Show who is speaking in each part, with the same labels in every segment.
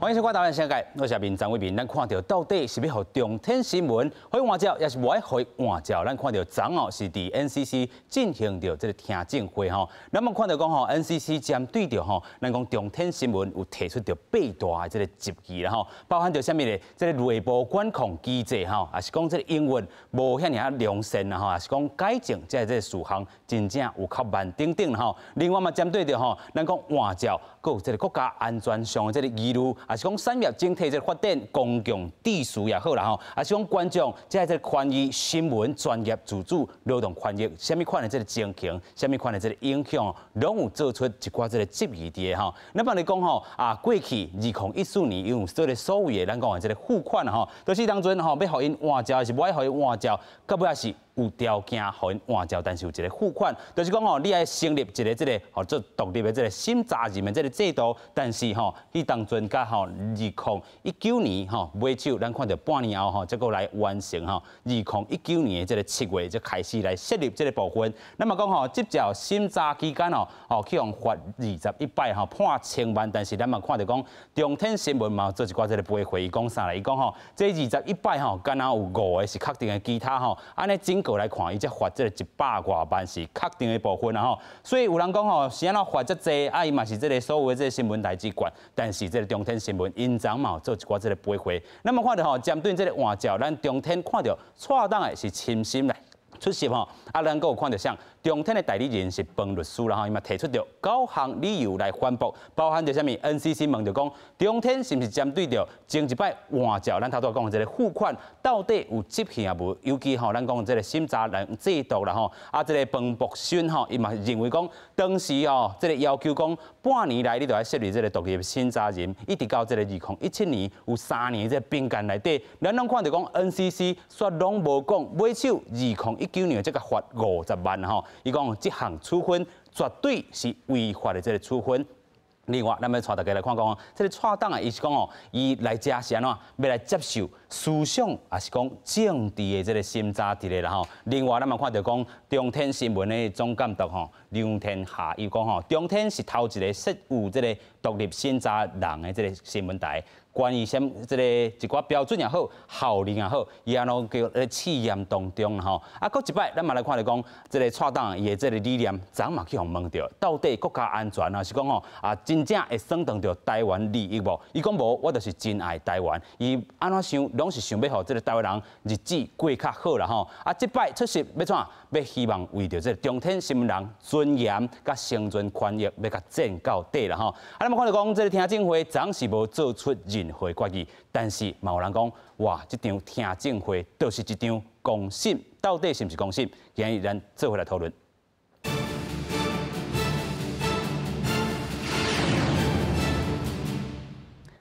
Speaker 1: 歡迎收看《台灣聲界》，我是阿明張偉明。咱看著到底是欲予中天新聞予換照，抑是無愛予換照？咱看著昨昏是佇 NCC 進行著這个聽證會吼。咱嘛看著講吼，NCC 針對著吼，咱講中天新聞有提出著八大的這个質疑啦吼，包含著啥物咧？這个內部管控機制吼，抑是講這个營運無遐爾仔良善啦吼，抑是講改進這个事項真正有較慢等等吼。另外嘛，針對著吼，咱講換照，閣有這个國家安全上的這个疑慮。抑是講產業整體這个發展、公共秩序也好啦吼，抑是講觀眾這個權益、新聞專業自主、勞動權益，啥物款的這个情形，啥物款的這个影響，攏有做出一寡這个質疑佇的吼。咱幫你講吼，啊，過去2014年因有這个所謂的咱講的這个付款吼，就是當陣吼欲予𪜶換照，抑是無愛予𪜶換照，到尾仔是有條件予𪜶換照，但是有一个付款，就是講吼，你愛成立一个這个號做獨立的這个審查人的這个制度，但是吼，彼當陣佮吼2019年吼尾手，咱看著半年後吼，才閣來完成吼，2019年的這个7月才開始來設立這个部分。咱嘛講吼，執照審查期間吼，吼去予罰21擺吼判千萬，但是咱嘛看著講中天新聞嘛做一寡這个駁回，伊講啥咧？伊講吼，這21擺吼，敢若有五个是確定的，其他吼，按呢整個來看，伊才罰這个100外萬是確定的部分啦吼。所以有人講吼，是按怎罰遮濟？啊，伊嘛是這个所謂這个新聞台之權，但是這个中天新聞𪜶昨嘛有做一寡這个駁回。咱嘛看著吼，針對這个換照，咱中天看著蔡董的是親身來出席吼，啊，咱閣有看著像中天的代理人是彭律師啦吼，伊嘛提出著九項理由來反駁，包含著啥物？NCC 問著講，中天是毋是針對著前一擺換照，咱頭拄仔講的這个付款到底有執行抑無？尤其吼，咱講這个審查人制度啦吼，啊，這个彭博勳吼，伊嘛認為講，當時吼，這个要求講半年內你著愛設立這个獨立審查人，一直到這个2017年有3年這个邊界內底，咱攏看著講 NCC 煞攏無講，尾手2019年才共罰50萬吼，伊講這項處分絕對是違法的這个處分。另外，咱欲帶大家來看講，這个蔡董啊，伊是講哦，伊來遮是按怎，欲來接受思想，抑是講政治的這个審查佇咧啦吼。另外，咱嘛看著講中天新聞的總監督吼梁天霞，伊講吼，中天是頭一個設有這个獨立審查人的這个新聞台。關於啥這个一寡標準也好，效能也好，伊按怎叫咧試驗當中吼。啊，閣一擺，咱嘛來看著講，這个蔡董伊的這个理念，昨嘛去予問著，到底國家安全抑是講吼啊，真正會損害著台灣利益無？伊講無，我就是真愛台灣。伊按怎想，攏是想欲予這个台灣人日子過較好啦吼。啊，這擺出席欲創怎？欲希望為著這个中天新聞人尊嚴佮生存權益，欲共戰到底啦吼。啊，咱嘛看著講，這个聽證會昨是無做出任何決議，但是嘛有人講，哇，這場聽證會就是一場公審，到底是毋是公審？今日咱做伙來討論。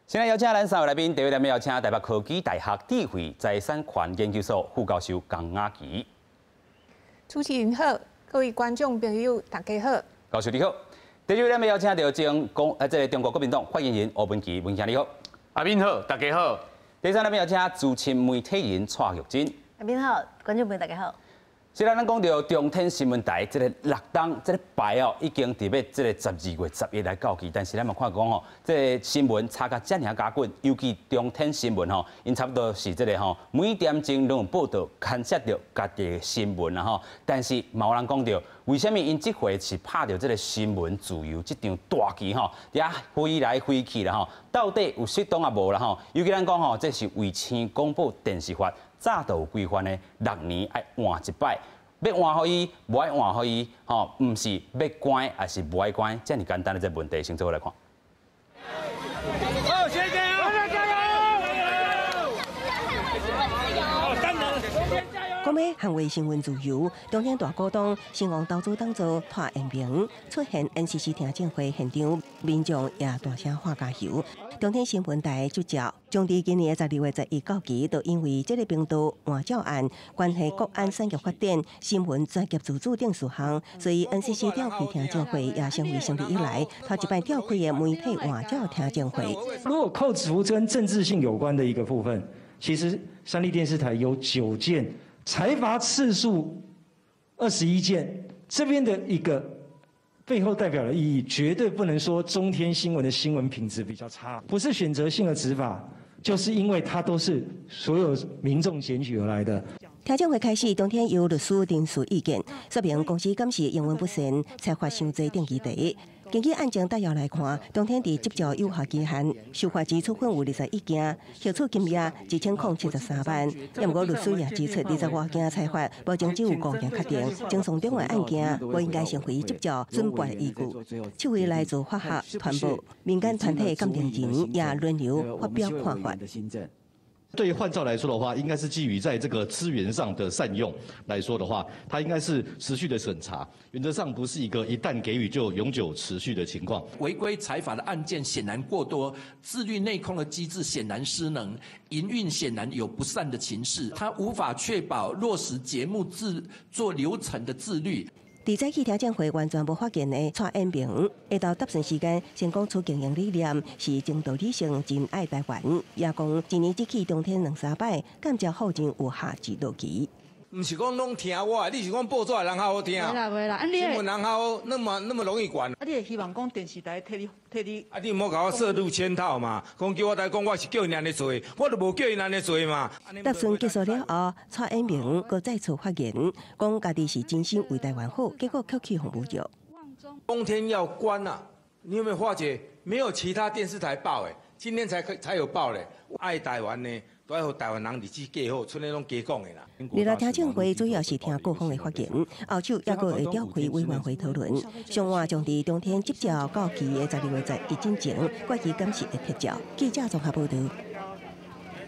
Speaker 1: 先來邀請咱三位來賓，第一位咱邀請台北科技大學智慧財產權研究所副教授江雅琪。
Speaker 2: 主持人好，各位觀眾朋友大家好。
Speaker 1: 教授你好。第二位咱邀請著前公這个中國國民黨發言人吳文祺，文兄你好。
Speaker 3: 阿明好，大家好。
Speaker 1: 第三，咱邀請資深媒體人蔡玉珍。
Speaker 4: 阿明好，觀眾朋友大家好。
Speaker 1: 雖然咱講著中天新聞台這个六冬這个牌哦，已經佇欲這个12月11來到期，但是咱嘛看講吼，這个新聞查甲遮爾仔緊，尤其中天新聞吼，𪜶差不多是這个吼，每點鐘攏有報導牽涉著家己的新聞啦吼。但是嘛有人講著，為啥物𪜶這回是拍著這个新聞自由這張大旗吼，佇遐飛來飛去啦吼，到底有適當抑無啦吼？尤其咱講吼，這是衛星廣播電視法。早就有規範的，六年愛換一擺，欲換予伊，無愛換予伊，吼，毋是欲關，抑是無愛關，遮爾簡單的這個問題，先做伙來看。
Speaker 5: 好，謝謝加油！
Speaker 6: 講欲捍衛新聞自由，中天大股東新昂投資董座蔡衍明出現 NCC 聽證會現場，民眾也大聲喊加油。中天新聞台執照將佇今年12月11到期，就因為這个頻道換照案，關係國安產業發展、新聞專業自主等事項，所以 NCC 召開聽證會也成為成立以來頭一擺召開的媒體換照聽證會。
Speaker 7: 如果扣除跟政治性有關的一個部分，其實三立電視台有9件。裁罰次數21件，這邊的一個。背後代表的意義，絕對不能說中天新聞的新聞品質比較差，不是選擇性的執法，就是因為它都是所有民眾檢舉而來的。
Speaker 6: 聽證會開始，當天由律師陳述意見，說明公司監視營運不善、裁罰傷濟等議題。根據案情概要來看，中天佇執照有效期限，受罰之處分有21件，核處金額1073萬。毋過律師也指出，20外件裁罰，目前只有五件確定，爭訟中的案件無應該成為執照損賠的依據。七位來自法學、傳播、民間團體鑑定人也輪流發表看法。
Speaker 8: 對於換照來說的話，應該是基於在這個資源上的善用來說的話，它應該是持續的審查，原則上不是一個一旦給予就永久持續的情況。
Speaker 9: 違規裁罰的案件顯然過多，自律內控的機制顯然失能，營運顯然有不善的情勢，它無法確保落實節目製作流程的自律。
Speaker 6: 佇早起聽證會完全無發言的蔡衍明，下晝答詢時間先講出經營理念是真道理性，真愛台灣，也講一年只去中天兩三擺，感謝後進有下指導期。
Speaker 5: 毋是講攏聽我的，你是講報紙的人較好聽？
Speaker 10: 袂啦袂啦，
Speaker 5: 新聞人較好，那麼那麼容易管。
Speaker 10: 啊，你會希望講電視台替你替你？
Speaker 5: 啊，你毋好共我設入圈套嘛，講叫我來講，我是叫𪜶按呢做，我就無叫𪜶按呢做嘛。
Speaker 6: 答詢結束了後，蔡衍明閣再次發言，講家己是真心為台灣好，結果卻去予侮辱。
Speaker 5: 中天要關啊！你有沒有發覺沒有其他電視台報？誒，今天才有報咧。愛台灣呢，都愛予台灣人日子過好，賰咧攏加講的啦。
Speaker 6: 二來聽證會主要是聽各方的發言，後續猶閣會召開委員會討論。上晚將佇中天執照到期的12月11進前，決議敢是會撤照。記者綜合報導。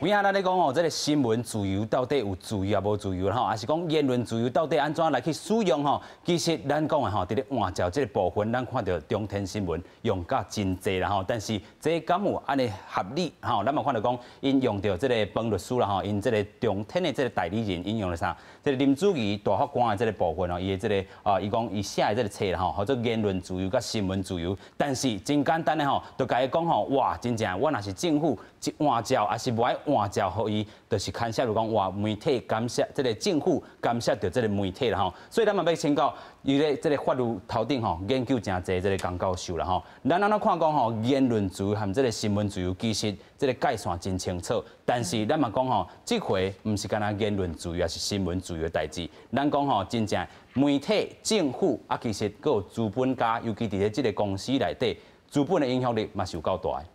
Speaker 1: 有影咱咧講哦，這個新聞自由到底有自由抑無自由吼，還是講言論自由到底按怎來去使用吼？其實咱講的吼，佇咧換照這個部分，咱看著中天新聞用甲真濟啦吼，但是這敢有按呢合理吼？咱嘛看著講，𪜶用著這個彭律師啦吼，𪜶這個中天的這個代理人引用了啥？這個林子儀大法官的這個部分哦，伊的這個啊，伊講伊寫的這個冊啦吼，號做言論自由佮新聞自由，但是真簡單的吼，就共伊講吼，哇，真正我若是政府一換照，抑是無愛換照，予伊，就是牽涉著講哇，媒體干涉，這個政府干涉著這個媒體啦吼，所以咱嘛欲請教伊咧，這個法律頭頂吼研究誠濟這個江教授啦吼，咱按怎看講吼，言論自由和這個新聞自由其實這個界線真清楚，但是咱嘛講吼，這回毋是干焦言論自由，抑是新聞自由的代誌，咱講吼，真正媒體、政府啊，其實閣有資本家，尤其佇咧這個公司內底，資本的影響力嘛是有夠大的。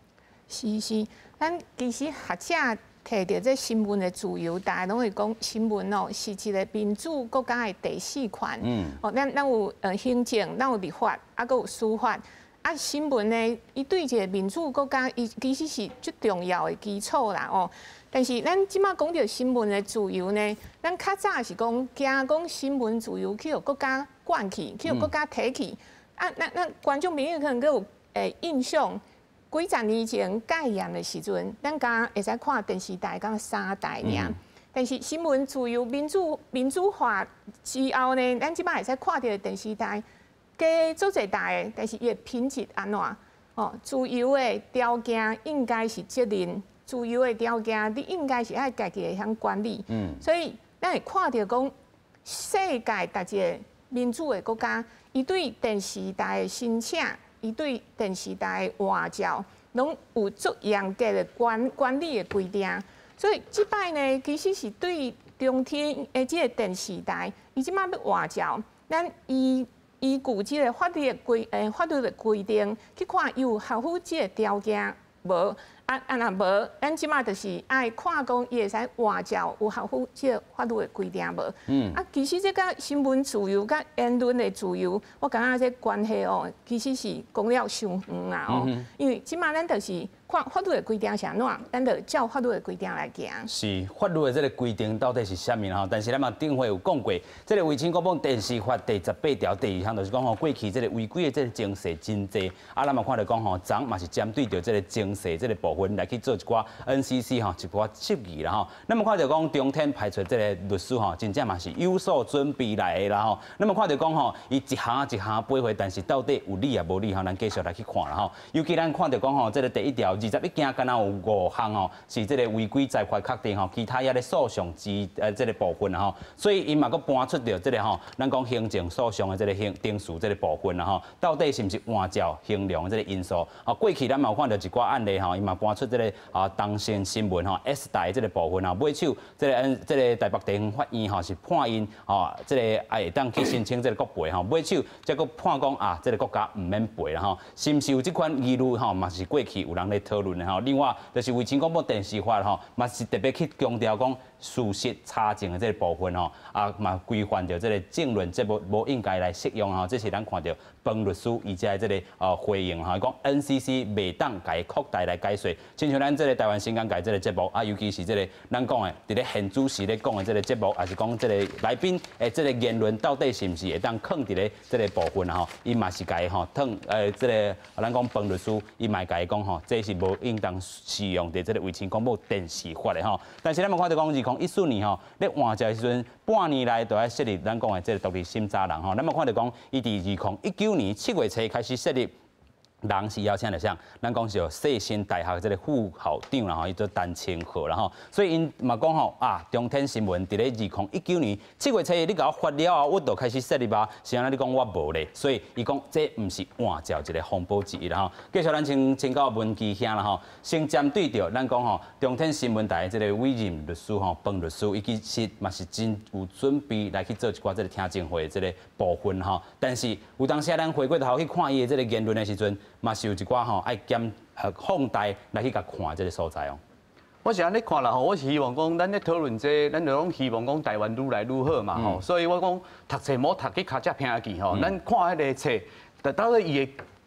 Speaker 2: 是是，咱其實學者提著這新聞的自由，大家攏會講新聞哦，是一個民主國家的第四權。哦，咱有行政，咱有立法，啊，閣有司法。啊，新聞呢，伊對一個民主國家，伊其實是最重要的基礎啦哦。但是咱這馬講著新聞的自由呢，咱較早是講驚講新聞自由去予國家管去，去予國家提去。啊，咱觀眾朋友可能閣有印象。幾十年前戒嚴的時陣，咱敢會使看電視台，敢三台爾。但是新聞自由民主化之後呢，咱這擺會使看著電視台加足濟台的，但是伊的品質按怎？哦，自由的條件應該是責任，自由的條件你應該是愛家己會曉管理。所以咱會看著講，世界逐一個民主的國家，伊對電視台的申請，伊對電視台的換照，攏有足嚴格的管理的規定。所以這擺呢，其實是對中天的這個電視台，伊這擺欲換照，咱依據這個法律的規定去看，伊有合乎這個條件無？啊若無，咱這擺就是愛看講伊會使換照有合乎這個法律的規定無？啊，其實這佮新聞自由佮言論的自由，我感覺這關係哦，其實是講了傷遠啦哦。因為這擺咱就是看法律的規定是按怎，咱就照法律的規定來行。
Speaker 1: 是法律的這個規定到底是啥物吼？但是咱嘛頂回有講過，這個違反廣播電視法第18條第2項，就是講吼，過去這個違規的這個情勢真濟。啊，咱嘛看著講吼，昨嘛是針對著這個情勢這個部分。分來去做一寡 NCC 吼一寡質疑啦吼。咱嘛看著講中天派出這个律師吼，真正嘛是有所準備來的啦吼。咱嘛看著講吼，伊一項一項駁回，但是到底有理抑無理吼，咱繼續來去看啦吼。尤其咱看著講吼，這个第一條21件，敢若有5項吼，是這个違規裁決確定吼，其他遐咧訴訟之這个部分啦吼。所以伊嘛閣搬出著這个吼，咱講行政訴訟的這个行程序這个部分啦吼，到底是毋是換照衡量這个因素？啊，過去咱嘛有看著一寡案例吼，伊嘛搬出這个啊，東森新聞吼 S 台這个部分吼，尾手這个這个台北地方法院吼是判𪜶吼，這个啊會當去申請這个國賠吼，尾手才閣判講啊，這个國家毋免賠啦吼，是毋是有這款疑慮吼？嘛是過去有人咧討論的吼。另外就是衛青廣播電視法吼，嘛是特別去強調講事實查證的這个部分吼，啊嘛規範著這个政論節目無應該來適用吼。這是咱看著彭律師伊遮這个回應吼，伊講 NCC 袂當共伊擴大來解說，親像咱這个台灣新講界這个節目啊，尤其是這个咱講的佇咧現主時咧講的這个節目，抑是講這个來賓的這个言論到底是毋是會當囥佇咧這个部分吼，伊嘛是共伊吼，褪這个咱講彭律師，伊嘛共伊講吼，這是無應當適用佇這个衛青廣播電視法的吼。但是咱嘛看著講2014年吼，咧換照的時陣，半年內就愛設立咱講的這个獨立審查人吼。咱嘛看著講，伊佇2019年7月初開始設立。人是邀請著啥？咱講是由世新大學這个副校長啦吼，伊做陳清河啦吼，所以𪜶嘛講吼啊，中天新聞佇咧2019年7月初日你共我發了後，我就開始設立啊，是按怎你講我無咧？所以伊講這毋是換照一个風波之一啦吼。繼續咱請請教文基兄啦吼，先針對著咱講吼，中天新聞台這个委任律師吼，彭律師，伊其實嘛是真有準備來去做一寡這个聽證會這个部分吼，但是有當時咱回過頭去看伊的這个言論的時陣，嘛是有一寡吼愛檢放大來去共看這个所在哦。
Speaker 3: 我是按呢看啦吼，我是希望講，咱咧討論這，咱就攏希望講台灣愈來愈好嘛吼。所以我講讀冊莫讀去尻脊骿去吼，咱看彼个冊，到底伊會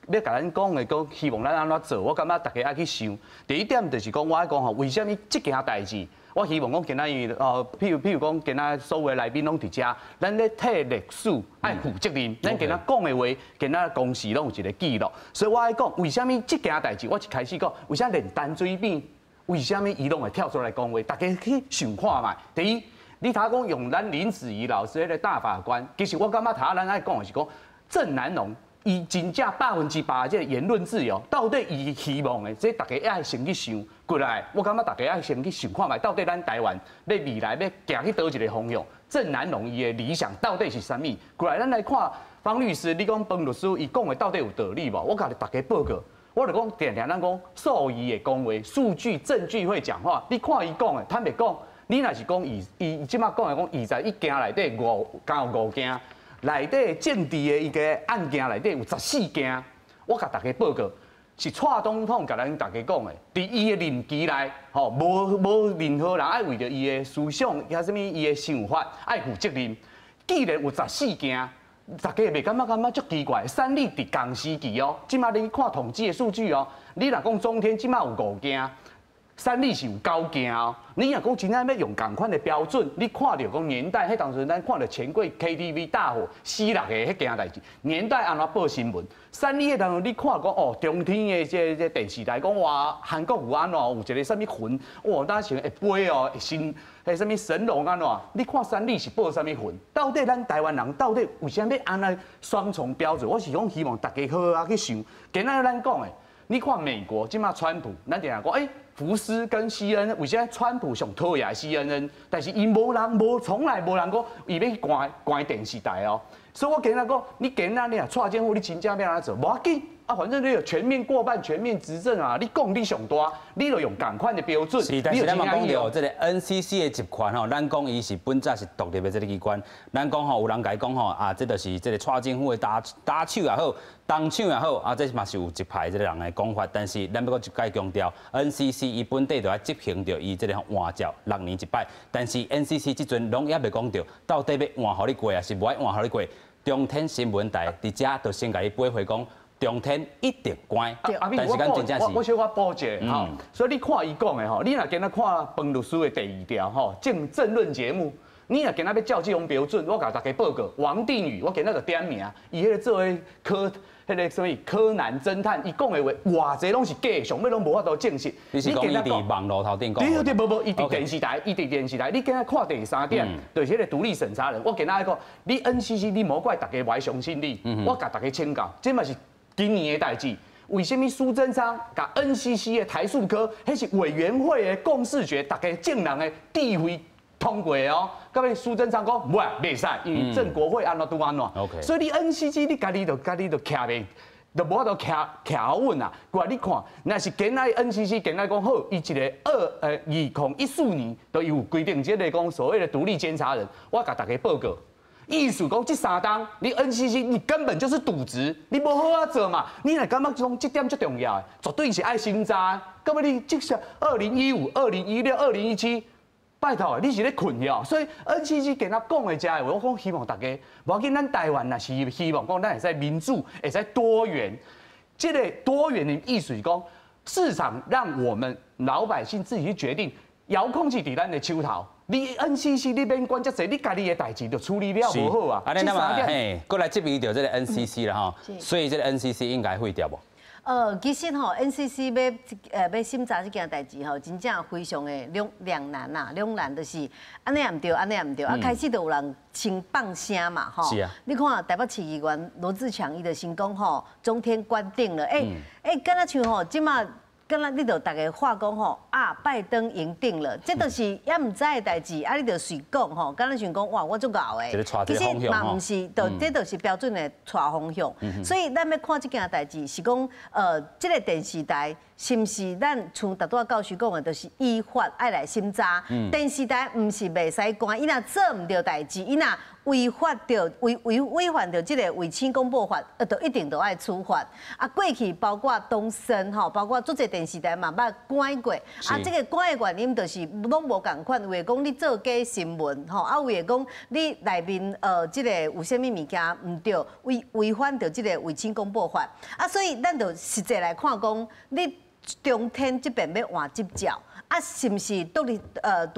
Speaker 3: 欲共咱講的，講希望咱按怎做，我感覺大家愛去想。第一點就是講，我愛講吼，為啥物這件代誌？我希望講今仔日哦，譬如講今仔所有的來賓攏佇遮，咱咧替歷史愛負責任。咱今仔講的話，今仔公司攏有一个記錄。所以我愛講，為啥物這件代誌？我一開始講，為啥連陳水扁，為啥物伊攏會跳出來講話？大家去想看覓。第一，你頭講用咱林子儀老師彼个大法官，其實我感覺頭咱愛講的是講鄭南榕。伊真正100%這个言論自由，到底伊希望的，這大家愛先去想過來。我感覺大家愛先去想看覓，到底咱台灣欲未來欲行去佗一个方向？鄭南榕伊的理想到底是啥物？過來，咱來看方律師，你講彭律師伊講的到底有道理無？我共大家報告，我就講定定咱講數字會講話，數據證據會講話。你看伊講的，坦白講，你若是講伊伊這馬講的講21件內底五，敢有五件？內底政治的伊个案件內底有14件，我共大家報告，是蔡總統共咱大家講的，佇伊的任期內，吼，無任何人愛為著伊的思想，抑啥物伊的想法愛負責任。既然有十四件，大家袂感覺足奇怪？三立佇仝時期哦，這馬你看統計的數據哦，你若講中天這馬有五件。三立是有九件哦，你若講真正欲用仝款的標準，你看著講年代，彼當陣咱看著錢櫃 KTV 大火死六个彼件代誌，年代按怎報新聞？三立彼當陣你看講哦，中天的這電視台講哇，韓國有按怎有一个啥物雲，哇，當時會飛哦，會神，彼啥物神龍按怎？你看三立是報啥物雲？到底咱台灣人到底為啥欲按呢雙重標準？我是講希望大家好好仔去想。今仔日咱講的，你看美國這馬川普，咱定定講欸。福斯跟 CNN 為啥川普上討厭 CNN？但是伊無人無從來無人講伊欲去關關電視台哦。所以我今仔講，你今仔你若蔡政府，你真正欲按怎做？無要緊啊，反正你有全面過半、全面執政啊。你講你上大，你就用仝款的標準。
Speaker 1: 是，但是咱嘛講著這个 NCC 的集權吼，咱講伊是本質是獨立的這个機關。咱講吼，有人共伊講吼啊，這就是這个蔡政府的打手也好，當手也好，啊，這嘛是有一派這个人的講法。但是咱欲閣一擺強調，NCC 伊本底就愛執行著伊這个換照六年一擺。但是 NCC 這陣攏猶未講著，到底欲換予你過，抑是無愛換予你過？中天新聞台佇遮就先共你駁回講，中天一定關。但是咱真正是，
Speaker 3: 我小可補一下吼。所以你看伊講的吼，你若今仔看彭律師的第二條吼，政論節目，你若今仔欲照這種標準，我共大家報告，王定宇，我今仔就點名，伊彼个做彼柯彼个啥物柯南偵探，伊講的話偌濟攏是假，上尾攏無法度證實。
Speaker 1: 你是講伊佇網路頭頂講？
Speaker 3: 對對，無無，伊佇電視台，伊佇電視台，你今仔看第三點，就是彼个獨立審查人。我今仔愛講，你 NCC 你莫怪大家無愛相信你，我共大家請教，這嘛是今年的代誌。為啥物蘇貞昌共 NCC 的台塑科，彼是委員會的共識決，大家眾人的智慧通過的哦。到尾蘇貞昌講，袂袂使，因為鄭國會按怎拄按怎。所以你 NCC 你家己就家己就徛袂，就無法度徛徛好穩啊。過來你看，若是今仔 NCC 今仔講好，伊一个2014年就有規定，這個講所謂的獨立監察人，我共大家報告。意思講，這三冬你 NCC 你根本就是瀆職，你無好好做嘛。你若感覺講這點足重要的，絕對是愛審查。到尾你這是2015、2016、2017，拜託，你是咧睏著。所以 NCC 今仔講的這話，我講希望大家，無要緊，咱台灣若是希望講咱會使民主，會使多元。這个多元的意思是講，市場讓我們老百姓自己去決定，遙控器佇咱的手頭。你 NCC 你免管遮濟，你家己的代誌就處理了無好啊。
Speaker 1: 按呢，那麼嘿，閣來質疑著這个 NCC 啦吼，所以這个 NCC 應該廢掉無？
Speaker 4: 其實吼，NCC 欲審查這件代誌吼，真正非常的兩難呐，兩難就是按呢也毋對，按呢也毋對。啊，開始就有人先放聲嘛，吼。你看台北市議員羅智強伊就先講吼，中天關定了。欸欸，敢若像吼，這馬。敢若你就逐家話講吼，啊，拜登贏定了，這就是猶毋知的代誌，啊，你就隨講吼，敢若像講哇，我足𠢕的，其實嘛毋是，就這就是標準的帶風向。所以咱欲看這件代誌，是講，這个電視台是毋是咱像拄仔教授講的，就是依法愛來審查。電視台毋是袂使關，伊若做毋著代誌，伊若違法著違違違反著這个衛星廣播法，就一定都愛處罰。啊，過去包括東森吼，包括足濟電視台嘛捌關過。啊，這个關的原因就是攏無仝款，有的講你做假新聞吼，啊，有的講你內面這个有啥物物件毋對，違違反著這个衛星廣播法。啊，所以咱就實際來看講，你中天這邊欲換執照。啊，是毋是獨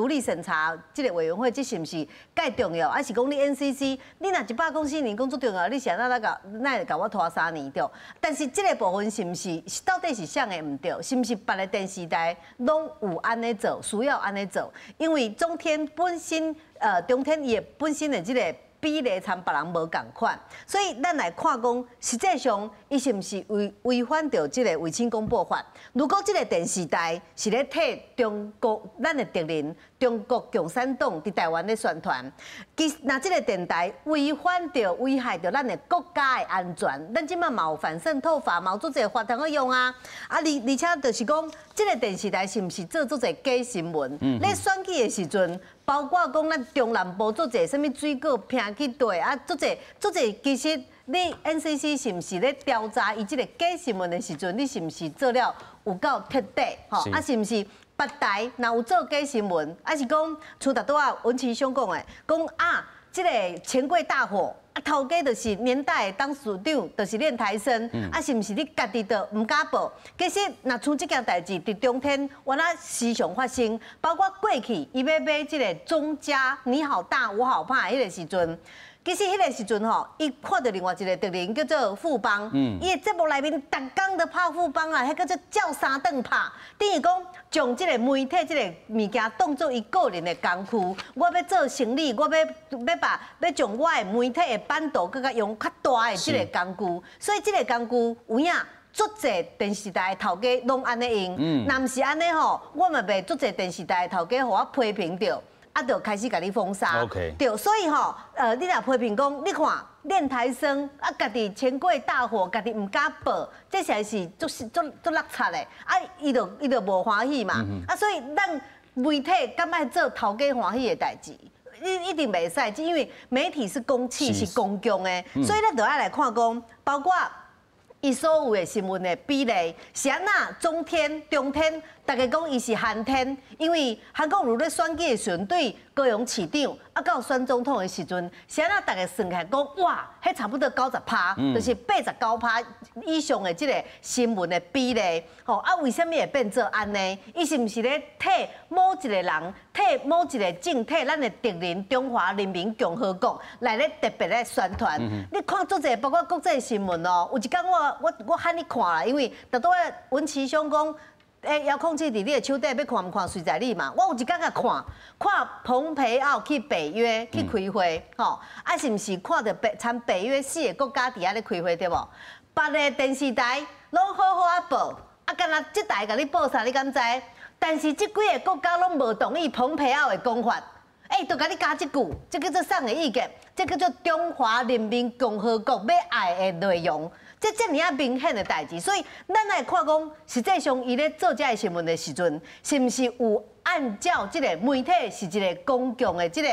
Speaker 4: 立審查這个委員會，這是毋是蓋重要？還是講你 NCC，你若104年講足重要，你是按怎來共，哪會共我拖三年對？但是這个部分是毋是到底是啥的毋對？是毋是別个電視台攏有按呢做，需要按呢做？因為中天本身，中天伊的本身的這个比例參別人無仝款，所以咱來看講，實際上伊是毋是違違反著這个衛星廣播法？如果這个電視台是咧替中國咱的敵人中國共產黨佇台灣咧宣傳，其實若這个電台違反著危害著咱的國家的安全，咱這馬嘛有反滲透法，嘛有足濟法通好用啊！啊，而而且就是講，這个電視台是毋是做足濟假新聞？咧選舉的時陣，包括講咱中南部足濟啥物水果拼去對啊，足濟足濟，其實你 NCC 是毋是咧調查伊這个假新聞的時陣，你是毋是做了有夠徹底？吼，啊，是毋是別台若有做假新聞，還是講像拄仔文琪兄講的，講啊，這个錢櫃大火。啊，頭家就是年代董事長，就是練台生，啊，是毋是你家己就毋敢報？其實，若像這件代誌，佇中天，原來時常發生，包括過去伊欲買這个中嘉，你好大我好怕，彼个時陣，其實彼个時陣吼，伊看著另外一个敵人叫做富邦，伊的節目內面逐工都拍富邦啊，彼叫做照三頓拍，等於講將這个媒體這个物件當做伊個人的工具。我欲做生意，我欲欲把欲將我的媒體的版圖閣較用較大的這个工具，所以這个工具有影。足濟電視台的頭家攏按呢用，若毋是按呢吼，我嘛袂足濟電視台的頭家予我批評著，啊，就開始共你封殺。對，所以吼，你若批評講，你看練台生啊，家己錢櫃大火，家己毋敢報，這實在是足足足落漆的，啊，伊就無歡喜嘛，啊，所以咱媒體敢愛做頭家歡喜的代誌？你一定袂使，因為媒體是公器，是公共的，所以咱就愛來看講，包括伊所有的新聞的比例是按怎？中天、中天大家講伊是韓天，因為韓國瑜咧選舉的時陣，對高雄市長啊到選總統的時陣，是按怎大家算起來講，哇，彼差不多90%，就是89%以上的這個新聞的比例，吼啊，為啥物會變做按呢？伊是毋是咧替某一個人，替某一個政體，咱的敵人中華人民共和國來咧特別咧宣傳？你看足濟，包括國際新聞哦，有一工我喊你看啦，因為拄拄仔文琪兄講。欸，遙控器佇你的手底，欲看毋看隨在你嘛。我有一工共看，看蓬佩奧去北約去開會，吼，啊是毋是看著北參北約四个國家佇遐咧開會對無？別个電視台攏好好仔報，啊，敢若這台共你報啥，你敢知？但是這幾个國家攏無同意蓬佩奧的講法，欸，就共你加這句，這叫做啥个意見？這叫做中華人民共和國欲愛的內容。這遮爾仔明顯的代誌，所以咱來看講，實際上伊咧做這个新聞的時陣，是毋是有按照這個媒體是一個公共的這個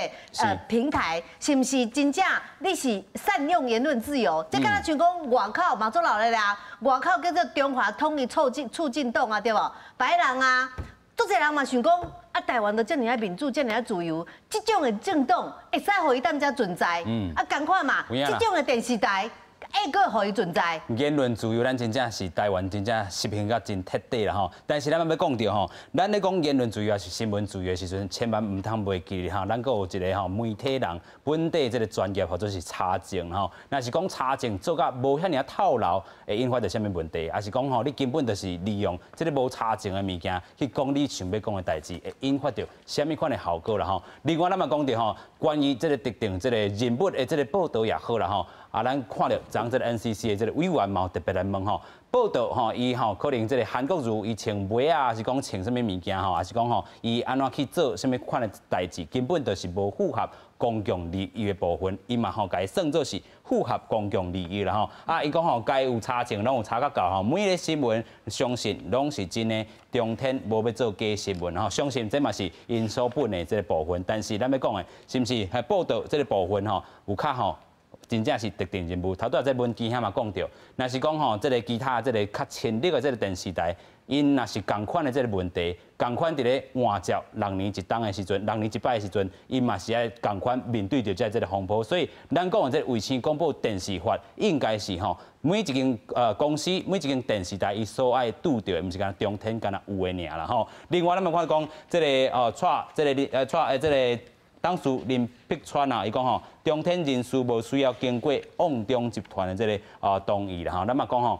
Speaker 4: 平台，是毋是真正你是善用言論自由？這敢若像講外口嘛足老的啦，外口叫做中華統一促進黨啊，對無？白人啊，足濟人嘛想講啊，台灣都遮爾仔民主，遮爾仔自由，這種的政黨會使予伊踮遮存在？啊，仝款嘛，這種的電視台。會閣予伊存在。
Speaker 1: 言論自由，咱真正是台灣真正實行甲真徹底啦吼。但是咱欲講著吼，咱咧講言論自由抑是新聞自由的時陣，千萬毋通袂記吼，咱閣有一個吼媒體人本底這个專業或者是查證吼。若是講查證做甲無遐爾仔透流，會引發著啥物問題？抑是講吼，你根本就是利用這个無查證的物件去講你想欲講的代誌，會引發著啥物款的後果啦吼。另外，咱嘛講著吼，關於這个特定這个人物的這个報導也好啦吼。啊，咱看著昨這个 NCC 的這个委員嘛，特別來問吼，報導吼，伊吼可能這个韓國瑜伊穿襪仔，抑是講穿啥物物件吼，抑是講吼，伊按怎去做啥物款的代誌，根本就是無符合公共利益的部分，伊嘛吼共伊算做是符合公共利益啦吼。啊，伊講吼，該有查證攏有查甲夠吼，每个新聞相信攏是真的，中天無欲做假新聞吼，相信這嘛是𪜶所本的這个部分。但是咱欲講的，是毋是係報導這个部分吼，有較吼？真正是特定人物，頭拄仔這文件遐嘛講著，若是講吼，這个其他這个較親綠的這个電視台，𪜶若是仝款的這个問題，仝款佇咧換照六年一冬的時陣，六年一擺的時陣，𪜶嘛是愛仝款面對著這個風波，所以咱講的這个衛星廣播電視法，應該是吼每一間公司、每一間電視台伊所愛拄著的，毋是干焦中天干焦有的爾啦吼。另外，咱嘛看講這个蔡這个蔡這个。董事林碧川啊，伊講吼，中天人事無需要經過旺中集團的這个同意啦吼。咱嘛講吼，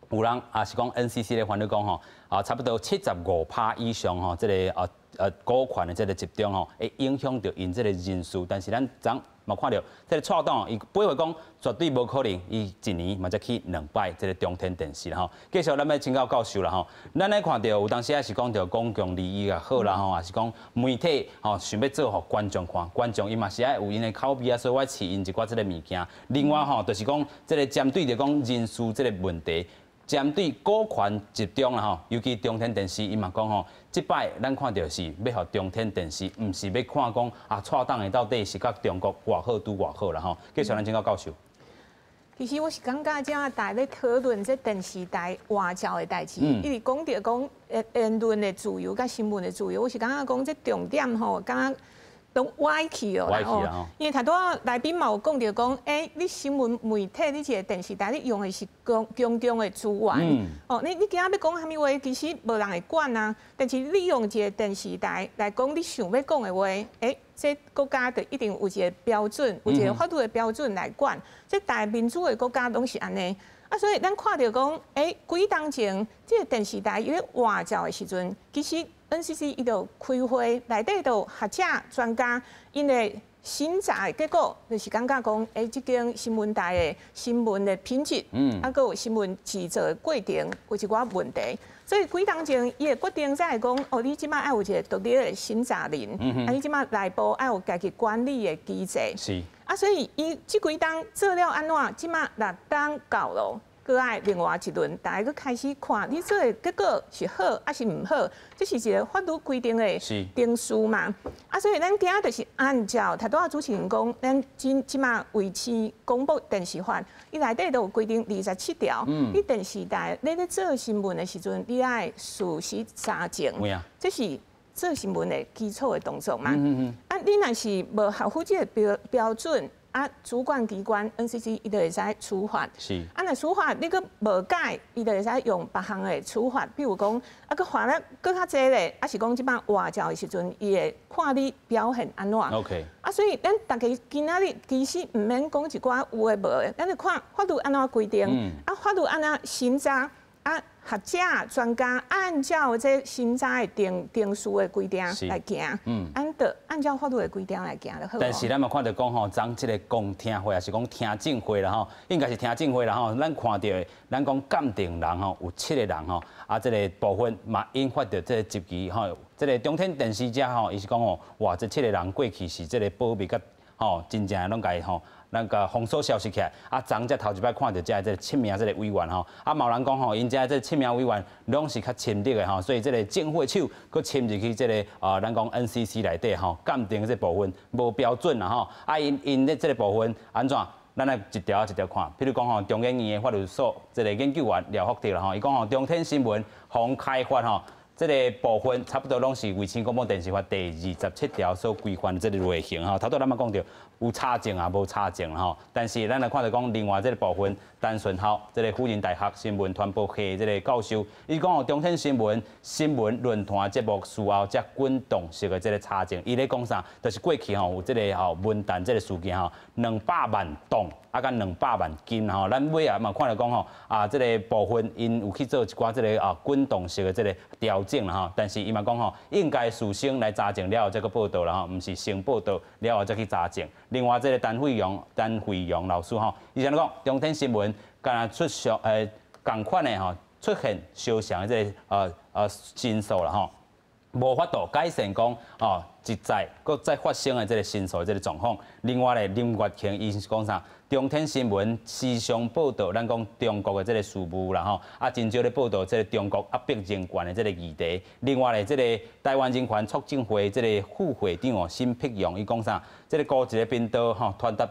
Speaker 1: 有人也是講 NCC 咧煩惱講吼，啊差不多75%以上吼，這个股權的這个集中吼，會影響著𪜶這个人事。但是咱昨嘛看著這个蔡董伊回話講絕對無可能，伊一年嘛才去兩擺這个中天電視啦吼。繼續咱欲請教教授啦吼，咱咧看著有當時也是講著公共利益也好啦吼，抑是講媒體吼想欲做予觀眾看，觀眾伊嘛是愛有𪜶的口味啊，所以我飼𪜶一寡這个物件。另外吼，就是講這个針對著講人事這个問題。針對股權集中啦吼，尤其中天電視，伊嘛講吼，這擺咱看著是欲予中天電視，毋是欲看講啊，蔡董的到底是佮中國偌好拄偌好啦吼。繼續咱請教教授。
Speaker 2: 其實我是感覺這大家咧討論這電視台換照的代誌，一直講著講言論的自由佮新聞的自由，我是感覺講這重點吼，感覺攏歪去哦，
Speaker 1: 吼。
Speaker 2: 因為頭拄仔來賓嘛有講著講，欸，你新聞媒體，你一个電視台，你用的是公共的資源，哦，你今仔欲講啥物話，其實無人會管啊。但是你用一个電視台來講你想欲講的話，欸，這國家就一定有一个標準，有一个法律的標準來管。這大民主的國家攏是按呢。啊，所以咱看著講，欸，幾冬前這个電視台伊咧換照的時陣，其實 NCC 伊就開會，內底就學者專家，𪜶的審查的結果就是感覺講，欸，這間新聞台的新聞的品質，啊，閣有新聞製作的過程有一寡問題，所以幾冬前伊會決定才會講，哦，你這擺愛有一个獨立的審查人，啊，你這擺內部愛有家己管理的機制，啊，所以伊這幾冬做了按怎，這擺六冬到咯。閣愛另外一輪，大家閣開始看你做的結果是好抑是毋好，這是一个法律規定的程序嘛。啊，所以咱今仔就是按照頭拄仔主持人講，咱這這馬衛視廣播電視法，伊內底都有規定27條，你電視台你咧做新聞的時陣，你愛事實查證，這是做新聞的基礎的動作嘛。啊，你若是無合乎這個標準，啊，主管機關 NCC 伊就會使處罰。啊，若處罰你閣無改，伊就會使用別項的處罰，比如講，啊，閣罰得閣較濟咧，抑是講這擺換照的時陣，伊會看你表現按怎。 啊，所以咱大家今仔日其實毋免講一寡有的無的，咱就看法律按怎規定，啊，法律按怎審查，啊，學者專家按照這審查的程序的規定來行，按照法律的規定來行就好。
Speaker 1: 但是咱嘛看著講吼，昨這個公聽會，抑是講聽證會啦吼，應該是聽證會啦吼。咱看著的，咱講鑑定人吼有七個人吼，啊，這個部分嘛引發著這個質疑吼。這個中天電視遮吼，伊是講吼，哇，這七個人過去是這個保密佮吼，真正攏共伊吼。咱共封鎖消息起來，啊，昨才頭一擺看著遮這個七名這個委員吼，啊，嘛有人講吼，𪜶遮這七名委員攏是較親綠的吼，所以這個政府的手閣伸入去這個啊，咱講 NCC 內底吼，鑑定這部分無標準啦吼，啊，𪜶𪜶咧這個部分按怎？咱來一條一條看，譬如講吼，中研院的法律所這個研究員廖福德啦吼，伊講吼，中天新聞予開罰吼。這個部分差不多攏是衛星廣播電視法第27條所規範這個類型吼。頭拄咱嘛講著有查證啊，無查證吼。但是咱來看著講另外這個部分，陳順孝這個輔仁大學新聞傳播系這個教授，伊講哦，中天新聞新聞論壇節目事後才滾動式的這個查證，伊咧講啥？就是過去吼有這個吼文旦這個事件吼，200萬檔啊，佮200萬斤吼。咱尾仔嘛看著講吼啊，這個部分𪜶有去做一寡這個啊滾動式的這個調整啦吼。但是伊嘛講吼，應該事先來查證了後再閣報導啦吼，毋是先報導了後再去查證。另外，這個陳惠容老師吼，伊按怎講，中天新聞敢若出上仝款的吼出現相像的這個申訴啦吼，無法度改善講哦一再閣再發生的這個申訴的這個狀況。另外咧，林月慶伊是講啥？中天新聞時常報導咱講中國的這個事務啦吼，啊，真少咧報導這個中國壓迫人權的這個議題。另外咧，這個台灣人權促進會這個副會長哦沈碧陽伊講啥？這個高一个頻道吼傳達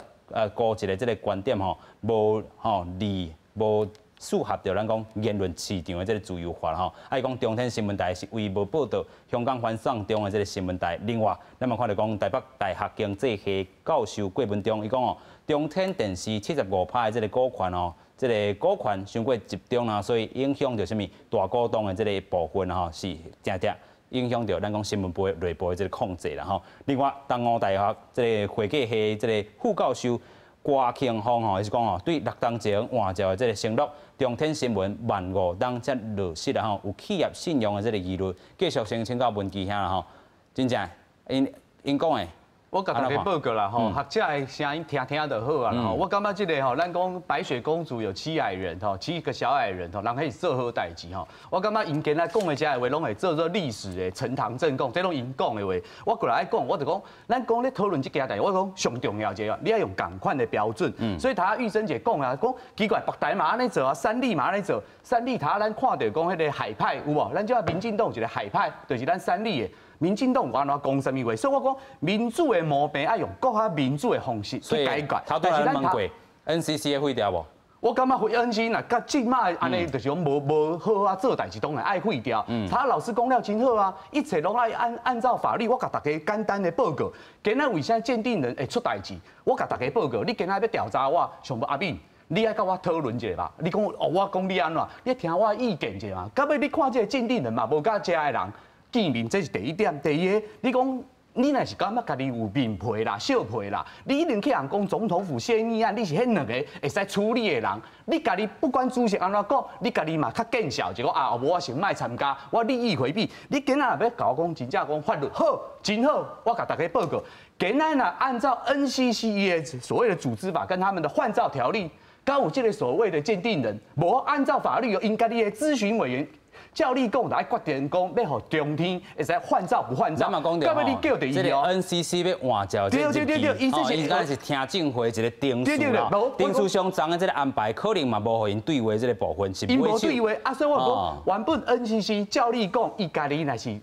Speaker 1: 高一个這個觀點吼，無吼利無符合著咱講言論市場的這個自由化吼。啊，伊講中天新聞台是唯一無報導香港反送中的這個新聞台。另外，咱嘛看著講台北大學經濟系教授郭文忠，伊講哦，中天電視75%的這個股權哦，這個股權傷過集中啦，所以影響著啥物大股東的這個部分吼，是誠正影響著咱講新聞部內部的這個控制啦吼。另外，東吳大學這個會計系這個副教授郭慶峰吼，伊是講吼，對6冬前換照的這個承諾，中天新聞1.5萬才落實啦吼，有企業信用的這個疑慮，繼續先請教文基兄啦吼，真正𪜶𪜶講的。
Speaker 3: 我共大家報告啦吼，學者的聲音聽聽就好啊啦吼。我感覺這個吼，咱講白雪公主有七矮人吼，七個小矮人吼，人彼是做好代誌吼。我感覺𪜶今仔講的這个話，攏會做做歷史的呈堂證供，這攏𪜶講的話。我過來愛講，我就講，咱講咧討論這件代誌，我講上重要一個，你愛用仝款的標準。所以頭玉珍姐講啊，講奇怪，北台嘛按呢做啊，三立嘛按呢做，三立頭咱看著講彼个海派有無？咱這民進黨一個海派，就是咱三立的。民進黨有按怎講啥物話？所以我講民主的毛病愛用閣較民主的方式去解決。
Speaker 1: 但是咱問過 NCC 會廢掉無？
Speaker 3: 我感覺廢 NCC 若佮這馬按呢，就是講無好啊做代誌，當然愛廢掉。他老師講了真好啊，一切攏愛按照法律。我共大家簡單的報告，今仔為啥鑑定人會出代誌？我共大家報告，你今仔欲調查我，上無阿敏，你愛佮我討論一下吧？你講哦，我講你按怎？你聽我意見一下嘛。到尾你看這個鑑定人嘛，無佮遮的人見面，這是第一點。第二个，你講你若是感覺家己有面皮啦、小皮啦，你一定去人講總統府洩密案，你是彼兩个會使處理的人。你家己不管主席按怎講，你家己嘛較見笑，就講啊，無我先莫參加，我利益迴避。你今仔若欲共我講真正講法律好，真好，我共大家報告。今仔若按照 NCC 的所謂的組織法跟他們的換照條例，敢有這個所謂的鑑定人，無按照法律，𪜶家己的諮詢委員。照你讲，就爱决定讲欲予中天会使换照不换照。
Speaker 1: 咱嘛讲著吼，这个 NCC 欲换照，
Speaker 3: 对对对对，
Speaker 1: 伊这是伊敢是听证会一个程序啦，程序上昨的这个安排可能嘛无予𪜶对话这个部分是。
Speaker 3: 𪜶无对话啊，所以我讲原本 NCC 照你讲，伊家己若是。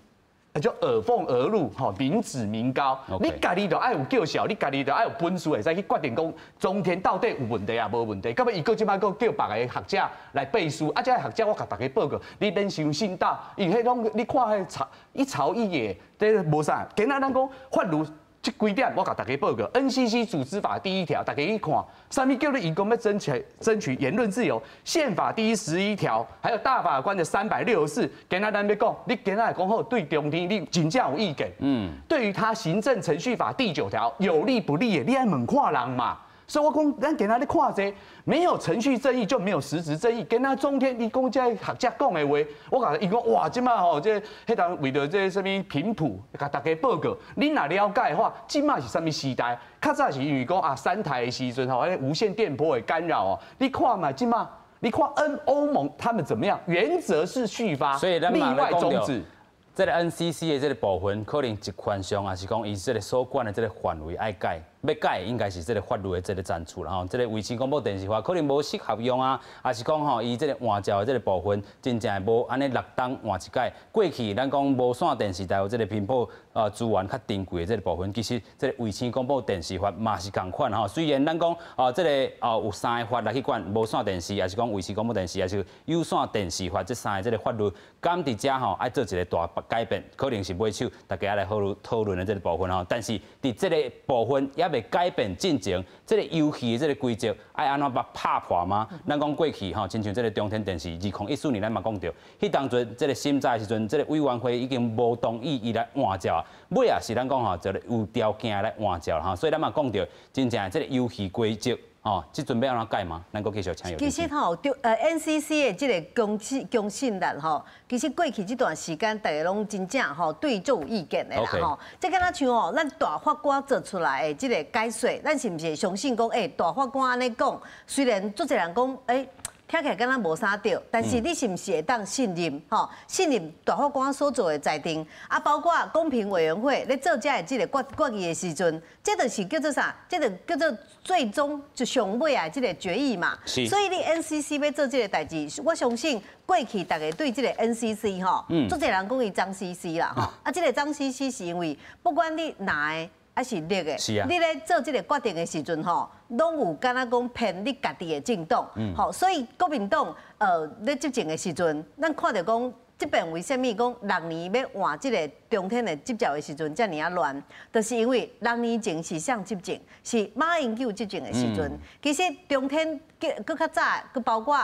Speaker 3: 就耳奉而入，吼，民脂民膏。你家己就爱有叫嚣，你家己就爱有本事，会使去决定讲中天到底有问题啊，无问题。到尾伊阁这摆阁叫别个学者来背书，啊，这个学者我共大家报告，你免相信到，因为彼拢你看彼朝一朝一野，这无啥。今仔咱讲法律这几点，我共大家报告。NCC 组织法第一条，大家去看，啥物叫做伊讲欲争取言论自由？宪法第11条，还有大法官的364。今仔咱欲讲，你今仔讲好对中天，你真正有意见。对于他行政程序法第9条有利不利的，你爱问看人嘛。所以我讲，咱今仔咧看这，没有程序正义就没有实质正义。今仔中天，你讲这学者讲的话，我共伊讲哇，这摆吼，这彼当为著这啥物频谱，共大家报告。你若了解的话，这摆是啥物时代？较早是因为讲啊，三台的时阵吼，彼无线电波的干扰哦。你看嘛，这摆你看 N 欧盟他们怎么样？原则是续发，
Speaker 1: 所以咱
Speaker 3: 例外终止。
Speaker 1: 这个 NCC 的这个部分，可能职权上，也是讲伊这个所管的这个范围爱改，欲改应该是这个法律的这个层次啦吼。这个卫视广播电视法可能无适合用啊，也是讲吼，伊这个换照的这个部分，真正无按呢六冬换一改。过去咱讲无线电视台有这个频谱资源较珍贵的这个部分，其实这个卫星广播电视法嘛是仝款吼。虽然咱讲哦，这个哦有三个法来去管无线电视，也是讲卫视广播电视，也是有线电视法，这三个这个法律，敢伫遮吼爱做一个大改变，可能是尾手大家来讨论讨论的这个部分吼。但是伫这个部分犹未改变进前，这个游戏的这个规则爱按怎把拍破吗？咱讲过去吼，亲像这个中天电视2014年咱嘛讲著，彼当阵这个审查的时阵，这个委员会已经无同意伊来换照，尾仔是咱讲吼，这个有条件来换照吼，所以咱嘛讲著，真正这个游戏规则。哦，这阵欲按怎改吗？咱阁继续请。
Speaker 4: 其实吼，对NCC 的这个公信力吼，其实过去这段时间，大家拢真正吼对足有意见的啦吼。这敢若像吼，咱大法官做出来的这个解说，咱是毋是相信讲，欸，大法官按呢讲，虽然足济人讲，欸，听起来敢若无啥对，但是你是毋是会当信任？吼，信任大法官所做的裁定，啊，包括公平委员会咧做这个这个决议的时阵，这就是叫做啥？这就叫做最终就上尾的这个决议嘛。所以你 NCC 欲做这个代志，我相信过去大家对这个 NCC 吼，足济人讲伊脏兮兮啦吼，啊，这个脏兮兮是因为不管你蓝的抑是绿的，你咧做这个决定的时阵吼，拢有敢若讲偏你家己的政党，吼，所以国民党咧执政的时阵，咱看著讲这边为啥物讲六年欲换这个中天的执照的时阵遮尔仔乱，就是因为六年前是谁执政，是马英九执政的时阵，其实中天阁较早，阁包括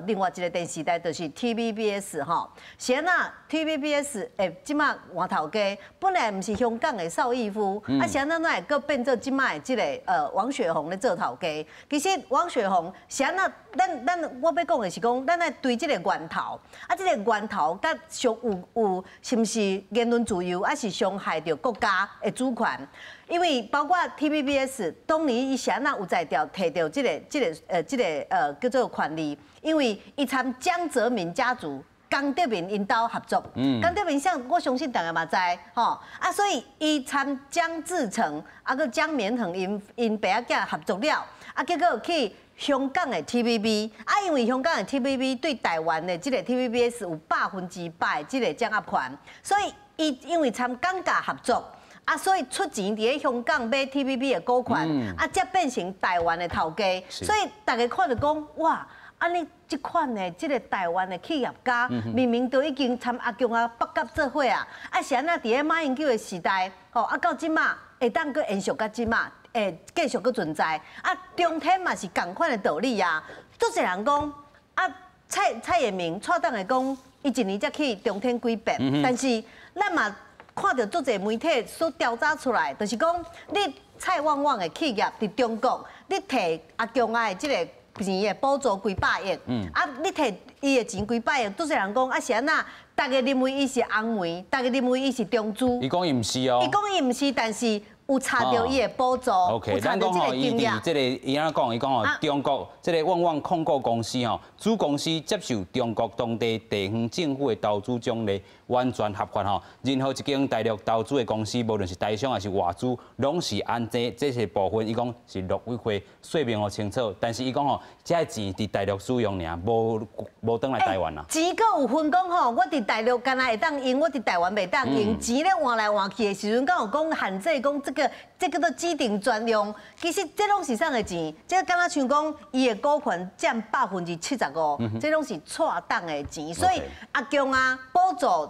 Speaker 4: 另外一个电视台就是 TVBS 吼，是按怎 TVBS 欸，这摆换头家，本来毋是香港的邵逸夫，啊是按怎会阁变做这摆的这个王雪红咧做头家？其实王雪红是按怎？咱我欲讲的是讲，咱爱追这个源头，啊，这个源头佮上有是毋是言论自由，抑是伤害著国家的主权？因为包括 TVBS 当年伊是按怎有才调提著这个叫做权利，因为伊参江泽民家族。江泽民𪜶兜合作，江泽民像我相信大家嘛知吼，啊，所以伊参江志成啊，阁江绵恒𪜶爸仔囝合作了，啊，结果去香港的 TVB，啊，因为香港的 TVB 对台湾的这个 TVBS 有100%的这个掌握权，所以伊因为参江家合作。啊，所以出钱伫咧香港买 TVB 的股权，啊，才变成台湾的头家。所以大家看著讲，哇，按呢这款的这个台湾的企业家，明明都已经参阿共啊北甲做伙啊，啊是按怎伫咧马英九的时代，吼啊到这马会当阁延续到这马，会继续阁存在。啊，中天嘛是仝款的道理啊。足济人讲，啊蔡衍明蔡董会讲，伊一年才去中天几遍，但是咱嘛看著足济媒体所调查出来，就是讲你蔡旺旺的企业伫中国，你提阿共仔的这个钱的补助几百亿，啊，你提伊的钱几百亿，足济人讲啊是按怎？大家认为伊是红媒，大家认为伊是中资。
Speaker 1: 伊讲伊毋是哦。
Speaker 4: 伊讲伊毋是，但是有查著伊的補助，
Speaker 1: OK，咱講吼，伊佇這个伊按怎講？伊講吼，中國這个旺旺控股公司吼，子公司接受中國當地地方政府的投資獎勵，完全合法吼。任何一間大陸投資的公司，無論是台商還是外資，攏是按這這些部分，伊講是陸委會說明予清楚。但是伊講吼，這个錢佇大陸使用爾，無無轉來台灣啦。
Speaker 4: 錢閣有分講吼，我佇大陸敢若會當用，我佇台灣袂當用。錢咧換來換去的時陣，敢有講限制講這個，這叫做指定專用。其實這攏是啥个錢？這敢若像講，伊的股權佔75%，這攏是蔡董的錢。所以阿強啊，補助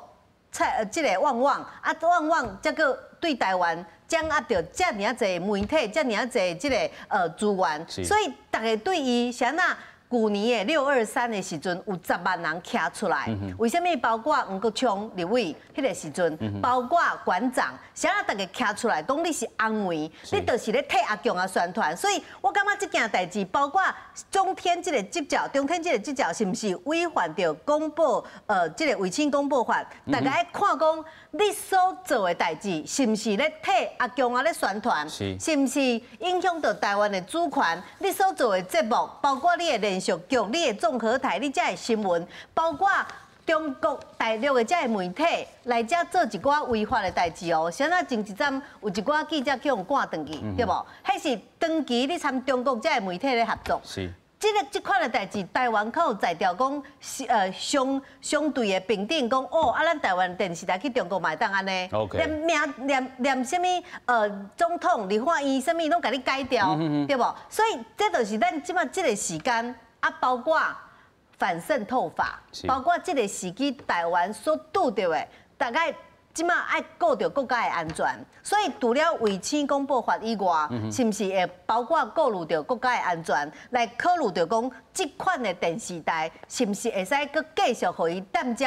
Speaker 4: 蔡這个旺旺，啊旺旺這個對台灣掌握著遮爾仔濟媒體，遮爾仔濟這个資源，所以逐家對伊是按怎？舊年的6/23的時陣，有10萬人徛出來。為啥物？包括黃國昌立委彼个時陣，包括館長，啥啊？逐家徛出來講你是紅媒，你就是咧替阿強啊宣傳。所以我感覺這件代誌，包括中天這个執照，中天這个執照是毋是違反著廣播這个衛星廣播法？大家愛看講你所做的代誌是毋是咧替阿強啊咧宣傳？是毋是影響著台灣的主權？你所做的節目，包括你的連續劇、你的綜合台、你遮的新聞，包括中國大陸的遮的媒體來遮做一寡違法的代誌哦。啥那前一陣有一寡記者去予趕轉去，對無？彼是長期咧參中國遮的媒體咧合作。這个這款的代誌，台灣較有在調講，是相相對的平等，講哦，啊，咱台灣電視台去中國嘛會當按呢，連名連連啥物總統、立法院啥物攏共你改掉，對無？所以這就是咱這馬這个時間啊，包括反滲透法，包括這个時機台灣所拄著的，大概這馬愛顧著國家的安全，所以除了衛星廣播法以外，是毋是會包括顧慮著國家的安全，來考慮著講這款的電視台是毋是會使閣繼續予伊踮遮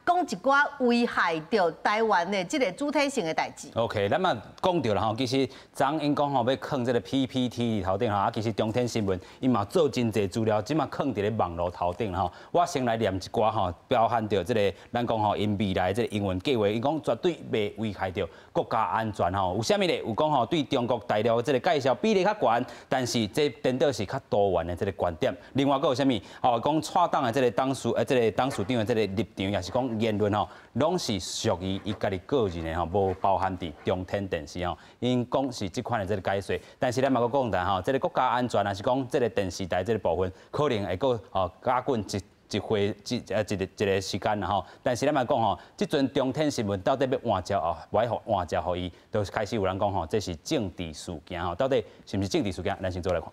Speaker 4: 講一寡危害著台灣的這个主體性的代誌。
Speaker 1: OK，咱嘛講著啦吼，其實昨𪜶講吼欲囥這个 PPT 頭頂吼，啊，其實中天新聞伊嘛做真濟資料，這馬囥佇咧網路頭頂吼。我先來念一寡吼，包含著這个咱講吼，𪜶未來這个營運計劃，伊講絕對袂危害著國家安全吼。有啥物咧？有講吼，對中國大陸的這个介紹比例較懸，但是這顛倒是較多元的這个觀點。另外，閣有啥物？吼，講蔡董的這个董事，這个董事長的這个立場，也是講言論吼，攏是屬於伊家己個人的吼，無包含佇中天電視吼。𪜶講是這款的這个解說，但是咱嘛閣講著吼，這个國家安全，還是講這个電視台這个部分，可能會閣吼加緊一一回一呃一個一个時間啦吼。但是咱嘛講吼，這陣中天新聞到底欲換照哦，無愛換照予伊，就開始有人講吼，這是政治事件吼，到底是毋是政治事件？咱先做來看。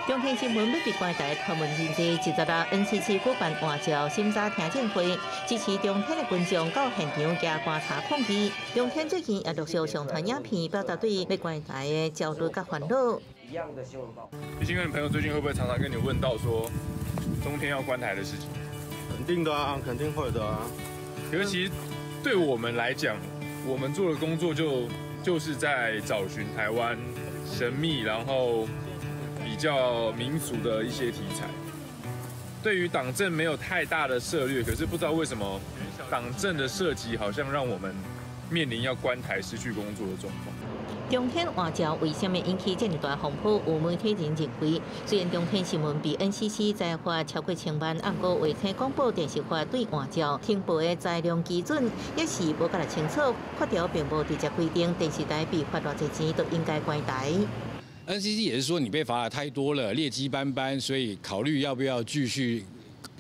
Speaker 11: 中天新聞欲被關台傳聞真濟，26 NCC 舉辦換照審查聽證會，支持中天的群眾到現場舉觀察抗議。中天最近也陸續上傳影片，表達對欲關台的焦慮佮煩惱。
Speaker 12: 一樣的新聞報。李新哥，你朋友最近會不會常常跟你問到說中天要關台的事情？
Speaker 13: 肯定的啊，肯定會的啊。
Speaker 12: 可是其實對我們來講，我們做的工作就是在找尋台灣神秘，然後比較民俗的一些題材。對於黨政沒有太大的涉獵，可是不知道為什麼黨政的涉及好像讓我們面臨要關台、失去工作的狀況。
Speaker 11: 中天換照為啥物引起這麼大風波？有媒體人認為，雖然中天新聞被 NCC 裁罰超過千萬，毋過衛星廣播電視法對換照停播的裁量基準也是無較清楚，法條並無直接規定電視台被罰偌濟錢都應該關台。
Speaker 14: NCC 也是說你被罰得太多了，劣跡斑斑，所以考慮要不要繼續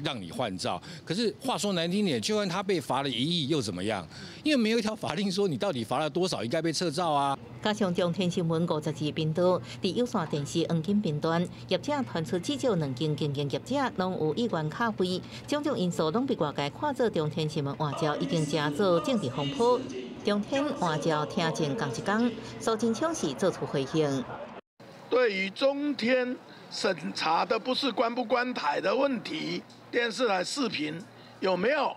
Speaker 14: 讓你換照。可是話說難聽點，就算他被罰了1億又怎麼樣？因為沒有一條法令說你到底罰了多少應該被撤照啊。
Speaker 11: 加上中天新聞52頻道佇有線電視黃金頻段，業者傳出至少2間經營業者攏有意願卡費，種種因素攏被外界看做中天新聞換照已經成做政治風波。中天換照聽證仝一工，蘇貞昌是做出回應。
Speaker 15: 對於中天審查的不是關不關台的問題，電視台視頻有沒有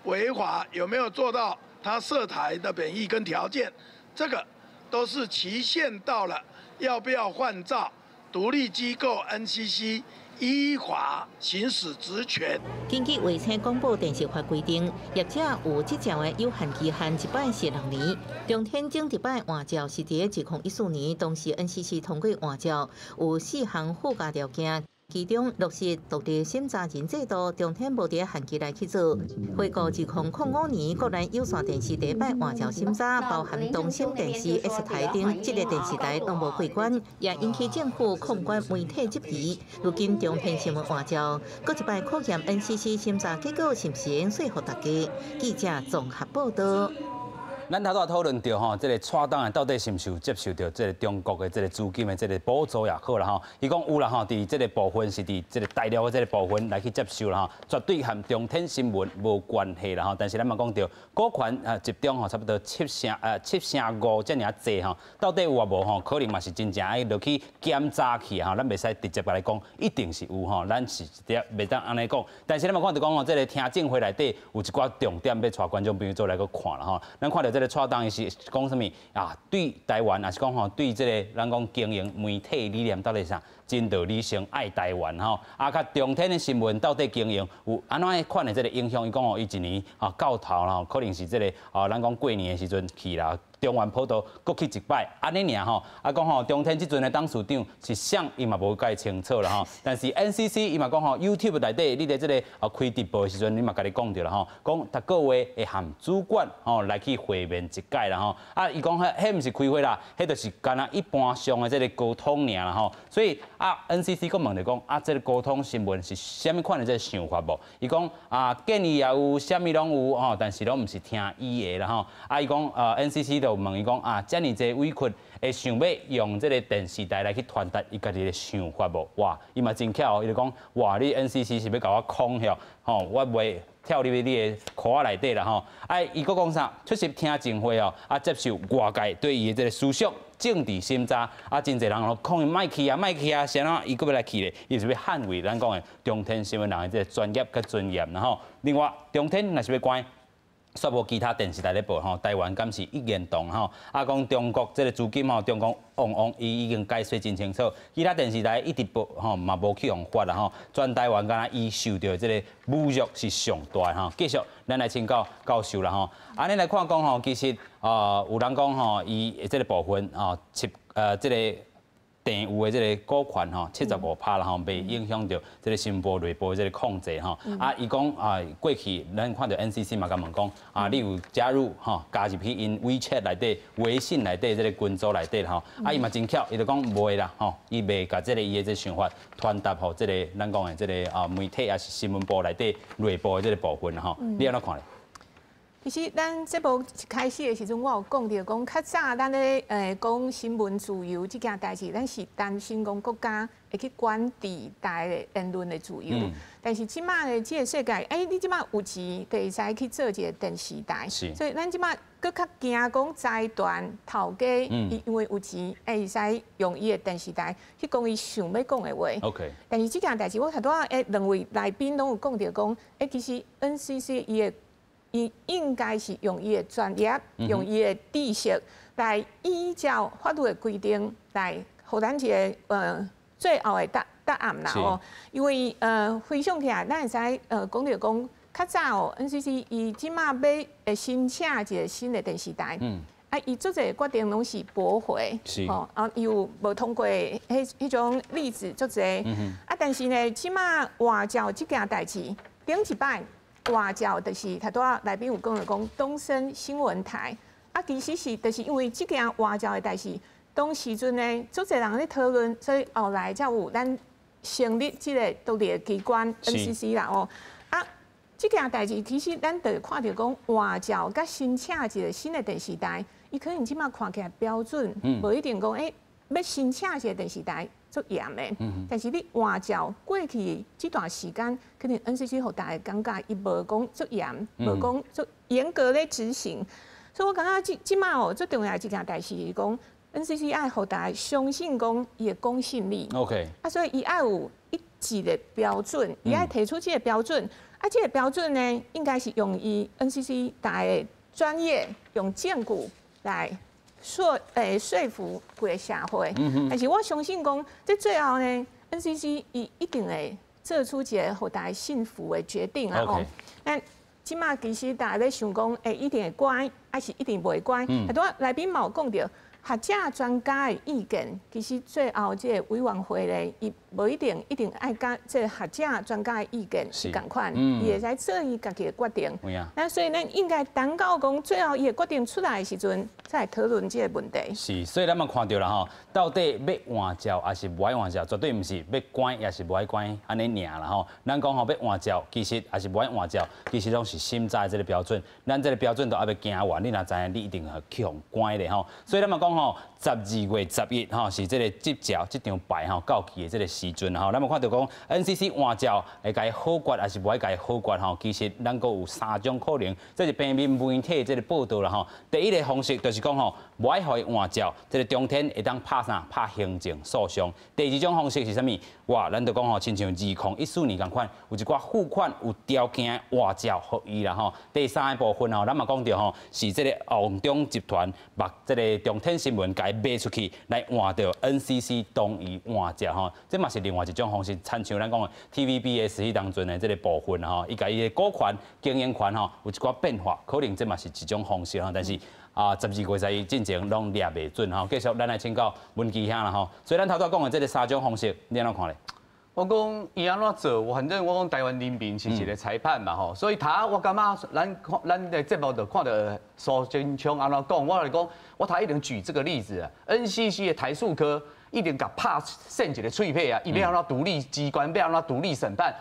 Speaker 15: 違法，有沒有做到他設台的本意跟條件，這個都是期限到了，要不要換照？獨立機構 NCC 依法行使职权。
Speaker 11: 根据卫星广播电视法规定，业者有执照的有限期限一摆是6年。中天前一摆换照是伫2014年，当时 NCC 通过换照，有四项附加条件。其中落实独立审查人制度，中天无伫限期内去做。回顾2005年，国内有线电视第一摆换照审查，包含东森电视、S 台等这个电视台拢无过关，也引起政府控管媒体质疑。如今中天新闻换照，阁一摆考验 NCC 审查结果是毋是会说服大家？记者综合报道。
Speaker 1: 咱头拄仔讨论著吼，这个蔡董到底是毋是有接受著这个中国的这个资金的这个补助也好啦吼。伊讲有啦吼，伫这个部分是伫这个大陆的这个部分来去接受啦吼，绝对和中天新闻无关系啦吼。但是咱嘛讲著股权啊集中吼，差不多7成5遮尔济吼，到底有抑无吼？可能嘛是真正爱落去检查去吼，咱袂使直接来讲，一定是有吼，咱是直接袂当按呢讲。但是咱嘛看著讲吼，这个听证会内底有一寡重点欲带观众朋友做来阁看啦吼。咱看著这个蔡董伊是讲啥物啊？对台湾，抑是讲吼，对这个咱讲经营媒体理念到底啥？真道理性爱台湾吼，啊，佮中天的新闻到底经营有按怎款的这个影响？伊讲吼，伊一年啊到头啦，可能是这个啊，咱讲过年的时阵去啦。中元普渡阁去一摆，按呢尔吼，啊讲吼，中天这阵的董事长是啥，伊嘛无介清楚啦吼。但是 NCC 伊嘛讲吼，YouTube 内底你伫这个啊开直播的时阵，你嘛共你讲著啦吼，讲逐个月会和主管吼来去会面一摆啦吼。啊，伊讲彼彼毋是开会啦，彼就是干焦一般上的这个沟通尔啦吼。所以啊，NCC 阁问著讲啊，这个沟通新闻是啥物款的这个想法无？伊讲啊，建议也有，啥物拢有吼，但是拢毋是听伊的啦吼。啊，伊讲NCC 就问伊讲啊，遮尔济委屈，会想欲用这个电视台来去传达伊家己的想法无？哇，伊嘛真巧，伊就讲哇，你 NCC 是欲共我恐吓，吼，我袂跳入去你的箍仔内底啦吼。啊，伊阁讲啥？出席听证会哦，啊，接受外界对伊的这个思想政治审查，啊，真济人拢讲伊莫去啊，莫去啊，啥怎伊阁欲来去咧？伊是欲捍卫咱讲的中天新闻人的这个专业佮尊严，然后另外中天若是欲关，煞无其他电视台咧报吼，台湾敢是一言堂吼？啊，讲中国这个资金吼，中共旺旺伊已经解说真清楚，其他电视台一直报吼嘛无去予罚啦吼，全台湾敢若伊受著这个侮辱是上大吼。继续，咱来请教教授啦吼。按呢来看讲吼，其实有人讲吼，伊这个部分吼这个订阅的这个股权吼，75%啦吼，袂影响著这个新闻内部的这个控制吼。啊，伊讲啊，过去咱看著 NCC 嘛，共问讲啊，你有加入吼，加入去𪜶 WeChat 内底、微信内底这个群组内底吼。啊，伊嘛真巧，伊就讲袂啦吼，伊袂共这个伊的这个想法传达予这个咱讲的这个啊媒体抑是新闻部内底内部的这个部分吼。你按怎看咧？
Speaker 2: 其实咱节目一开始的时阵，我有讲著讲，较早咱咧讲新闻自由这件代志，咱是担心讲国家会去管制大家的言论的自由。但是这马的这个世界，欸，你这马有钱就会使去做一个电视台，所以咱这马阁较惊讲财团头家，伊因为有钱，会使用伊的电视台去讲伊想欲讲的话。 但是这件代志，我头拄仔两位来宾拢有讲著讲，欸，其实 NCC 伊应该是用伊的专业，用伊的知识来依照法律的规定来，予咱一个最后的答案啦哦。因为回想起来，咱会使讲著讲，较早哦，NCC 伊这马欲申请一个新的电视台，啊，伊足济决定拢是驳回，哦，啊，伊有无通过彼种例子足济，啊，但是呢，这马换照这件代志，顶一摆换照就是头拄仔来宾有讲著讲东森新闻台，啊，其实是就是因为这件换照的代志，当时阵呢，足济人咧讨论，所以后来才有咱成立这个独立的机关 NCC 啦哦。啊，这件代志其实咱就看著讲换照佮申请一个新的电视台，伊可能这马看起来标准，无一定讲欸，欲申请一个电视台足严的，但是你换照过去这段时间，可能 NCC 予大家感觉伊无讲足严，无讲足严格咧执行，所以我感觉这这马哦，最重要的一件代志是讲 NCC 爱予大家相信讲伊的公信力。 啊，所以伊爱有一致的标准，伊爱提出这个标准，啊，这个标准呢，应该是用伊 NCC 大家的专业用证据来说服规个社会。但是我相信讲，这最后呢， NCC 伊一定會做出一个予大家信服的決定啊！哦，咱這馬其實大家咧想講，欸，一定會關，抑是一定袂關？啊，拄仔來賓嘛有講著，學者專家的意見，其實最後這個委員會咧，伊無一定一定愛佮這個學者專家的意見是仝款，伊會使做伊家己的決定。那所以咱應該等到講最後伊的決定出來的時陣，再來討論這個問題。
Speaker 1: 是，所以咱嘛看著啦吼，到底欲換照抑是無愛換照，絕對毋是欲關抑是無愛關按呢爾啦吼。咱講吼欲換照，其實抑是無愛換照，其實攏是審查的這個標準。咱這個標準都猶未行完，你若知影，你一定會去予關咧吼。所以咱嘛講吼，12月11吼是這個執照這張牌吼到期的這個時陣吼。咱嘛看著講 NCC 換照會共伊否決抑是無愛共伊否決吼，其實咱閣有三種可能。這是平面媒體這個報導啦吼。第一個方式就是講吼，無愛予伊換照，這個中天會當拍啥？拍行政訴訟。第二種方式是啥物？哇，咱就講吼，親像2014年仝款，有一寡付款有條件換照予伊啦吼。第三個部分吼，咱嘛講著吼，是這個旺中集團把這個中天新聞共伊賣出去，來換著 NCC 同意換照吼。這嘛是另外一種方式，親像咱講的 TVBS 彼當陣的這個部分吼，伊共伊的股權經營權吼有一寡變化，可能這嘛是一種方式吼，但是啊，12月11進前攏掠袂準吼。繼續咱來請教文基兄啦吼。所以咱頭拄講的這個三種方式，你按怎看咧？
Speaker 3: 我講伊按怎做，我反正我講台灣人民是一個裁判嘛吼，所以頭我感覺咱的節目就看著蘇貞昌按怎講，我來講，我頭一定舉這個例子啊，NCC 的台塑科一定共拍扇一个喙䫌啊，伊欲按怎獨立機關，欲按怎獨立審判，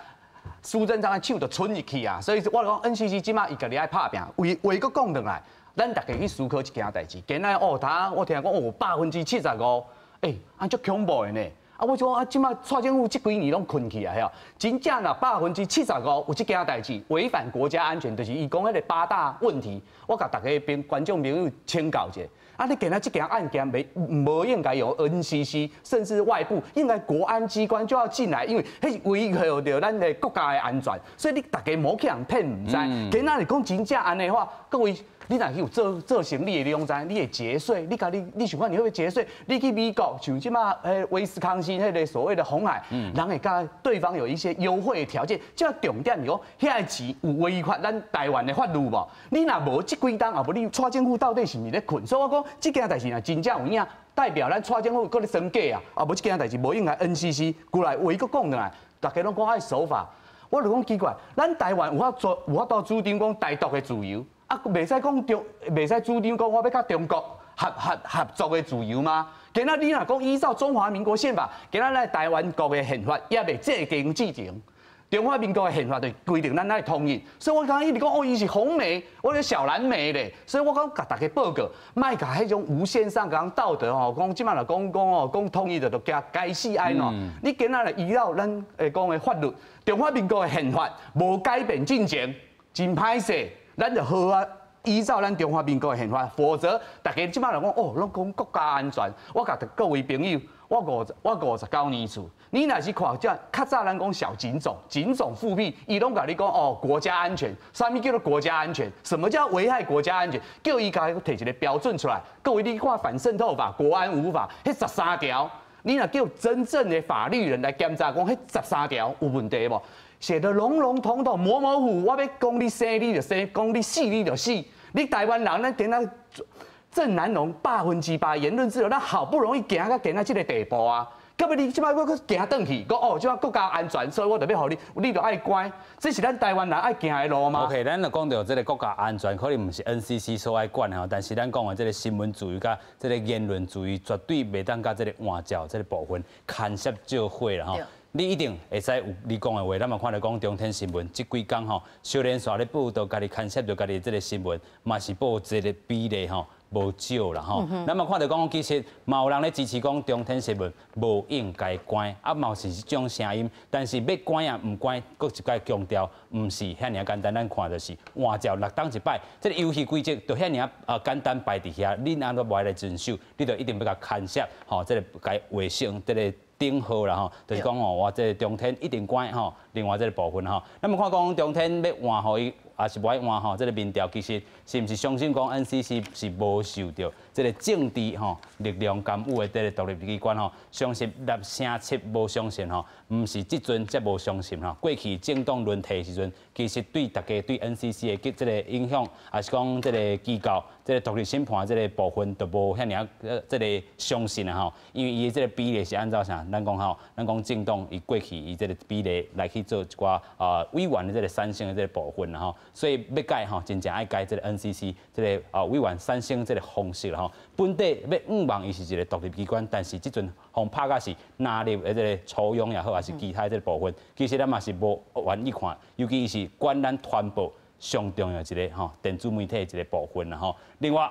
Speaker 3: 蘇貞昌的手就伸入去啊，所以我講 NCC 這馬伊家己愛拍拼，話話閣講轉來，咱逐家去思考一件代誌，今仔哦，頭我聽講哦，75%，欸，啊足恐怖的呢。啊，我講啊，這馬蔡政府這幾年攏睏去啊，遐，真正若75%有這件代誌違反國家安全，就是伊講彼个八大問題。我共逐家朋觀眾朋友請教者，啊，你今仔這件案件袂無應該由 NCC，甚至外部應該國安機關就要進來，因為彼是威脅著咱的國家的安全，所以你逐家莫去予人騙毋知。今仔日講真正按呢的話，各位。你若去有做做生意的，你攏知，你會節稅，你共你你想看你會欲節稅？你去美國，像這馬威斯康星彼个所謂的紅海，人會共對方有一些優惠的條件。這重點是講，遐个錢有違反咱台灣的法律無？你若無這幾冬，抑無你蔡政府到底是毋是咧睏？所以我講這件代誌若真正有影，代表咱蔡政府閣咧耍假啊！抑無這件代誌無應該 NCC 過來話閣講轉來，逐家攏講愛守法，我就講奇怪，咱台灣有法做有法度主張講台獨的自由？啊，袂使講中，袂使主張講我欲佮中國合作的自由嗎？今仔你若講依照中華民國憲法，今仔咱台灣國的憲法猶未制定之前，中華民國的憲法就規定咱愛統一。所以我剛剛一直講哦，伊是紅媒，我是小藍莓咧。所以我講共大家報告，莫共彼種無限上綱道德吼，講這馬若講講哦，講統一就就驚該死按怎？你今仔日依照咱會講的法律，中華民國的憲法無改變進前，真歹勢。咱就好啊，依照咱中華民國的憲法，否則逐家這馬來講哦，攏講國家安全。我共各位朋友，我59年次，你若是看這較早咱講小警總、警總復辟，伊攏共你講哦，國家安全，啥物叫做國家安全？什麼叫危害國家安全？叫伊共提一個標準出來。各位你看反滲透法、國安五法，彼13條，你若叫真正的法律人來檢查，講彼13條有問題無？寫得籠籠統統、模模糊糊，我欲講你生你就生，講你死你就死。你台灣人，咱今仔鄭南榕8%言論自由，咱好不容易行到今仔這個地步啊！到尾你這擺閣閣行轉去，講哦，這擺國家安全，所以我就欲予你，你就愛關。這是咱台灣人愛行的路嗎
Speaker 1: ？OK，咱就講著這个國家安全，可能毋是 NCC 所愛管的吼，但是咱講的這个新聞自由佮這个言論自由，絕對袂當佮這个換照這个部分牽涉做伙啦吼。你一定會使有你講的話，咱嘛看著講中天新聞這幾工吼，小連續咧報導，家己牽涉著家己這个新聞，嘛是報這个比例吼無少啦吼。咱嘛看著講，其實嘛有人咧支持講中天新聞無應該關，啊嘛是這種聲音，但是欲關抑毋關，閣一擺強調，毋是遐爾簡單。咱看著是換照六冬一擺，這个遊戲規則就遐爾啊簡單擺佇遐，你按怎無愛來遵守，你就一定欲共牽涉吼，這个共伊畫成這个頂號啦吼，就是講哦，我這个中天一定關吼，另外這个部分吼，咱們看講中天欲換予伊也是無愛換吼，這個民調其實是毋是相信講 NCC 是無受著這個政治吼力量干預的這個獨立機關吼？相信6成7無相信吼，毋是這陣才無相信吼。過去政黨輪替的時陣，其實對大家對 NCC 的這個影響，抑是講這個機構、這個獨立審判這個部分，就無遐爾仔這個相信啊吼。因為伊的這個比例是按照啥？咱講吼，咱講政黨伊過去伊這個比例來去做一寡啊委員的這個產生的這個部分啦吼。所以欲改吼，真正愛改這個 NCC 這個啊委員產生這個方式啦吼。本底欲向望伊是一個獨立機關，但是這陣予拍甲是藍綠的這個抽佣也好，抑是其他這個部分，其實咱嘛是無願意看，尤其是管咱傳播上重要一個吼電子媒體的一個部分啦吼。另外，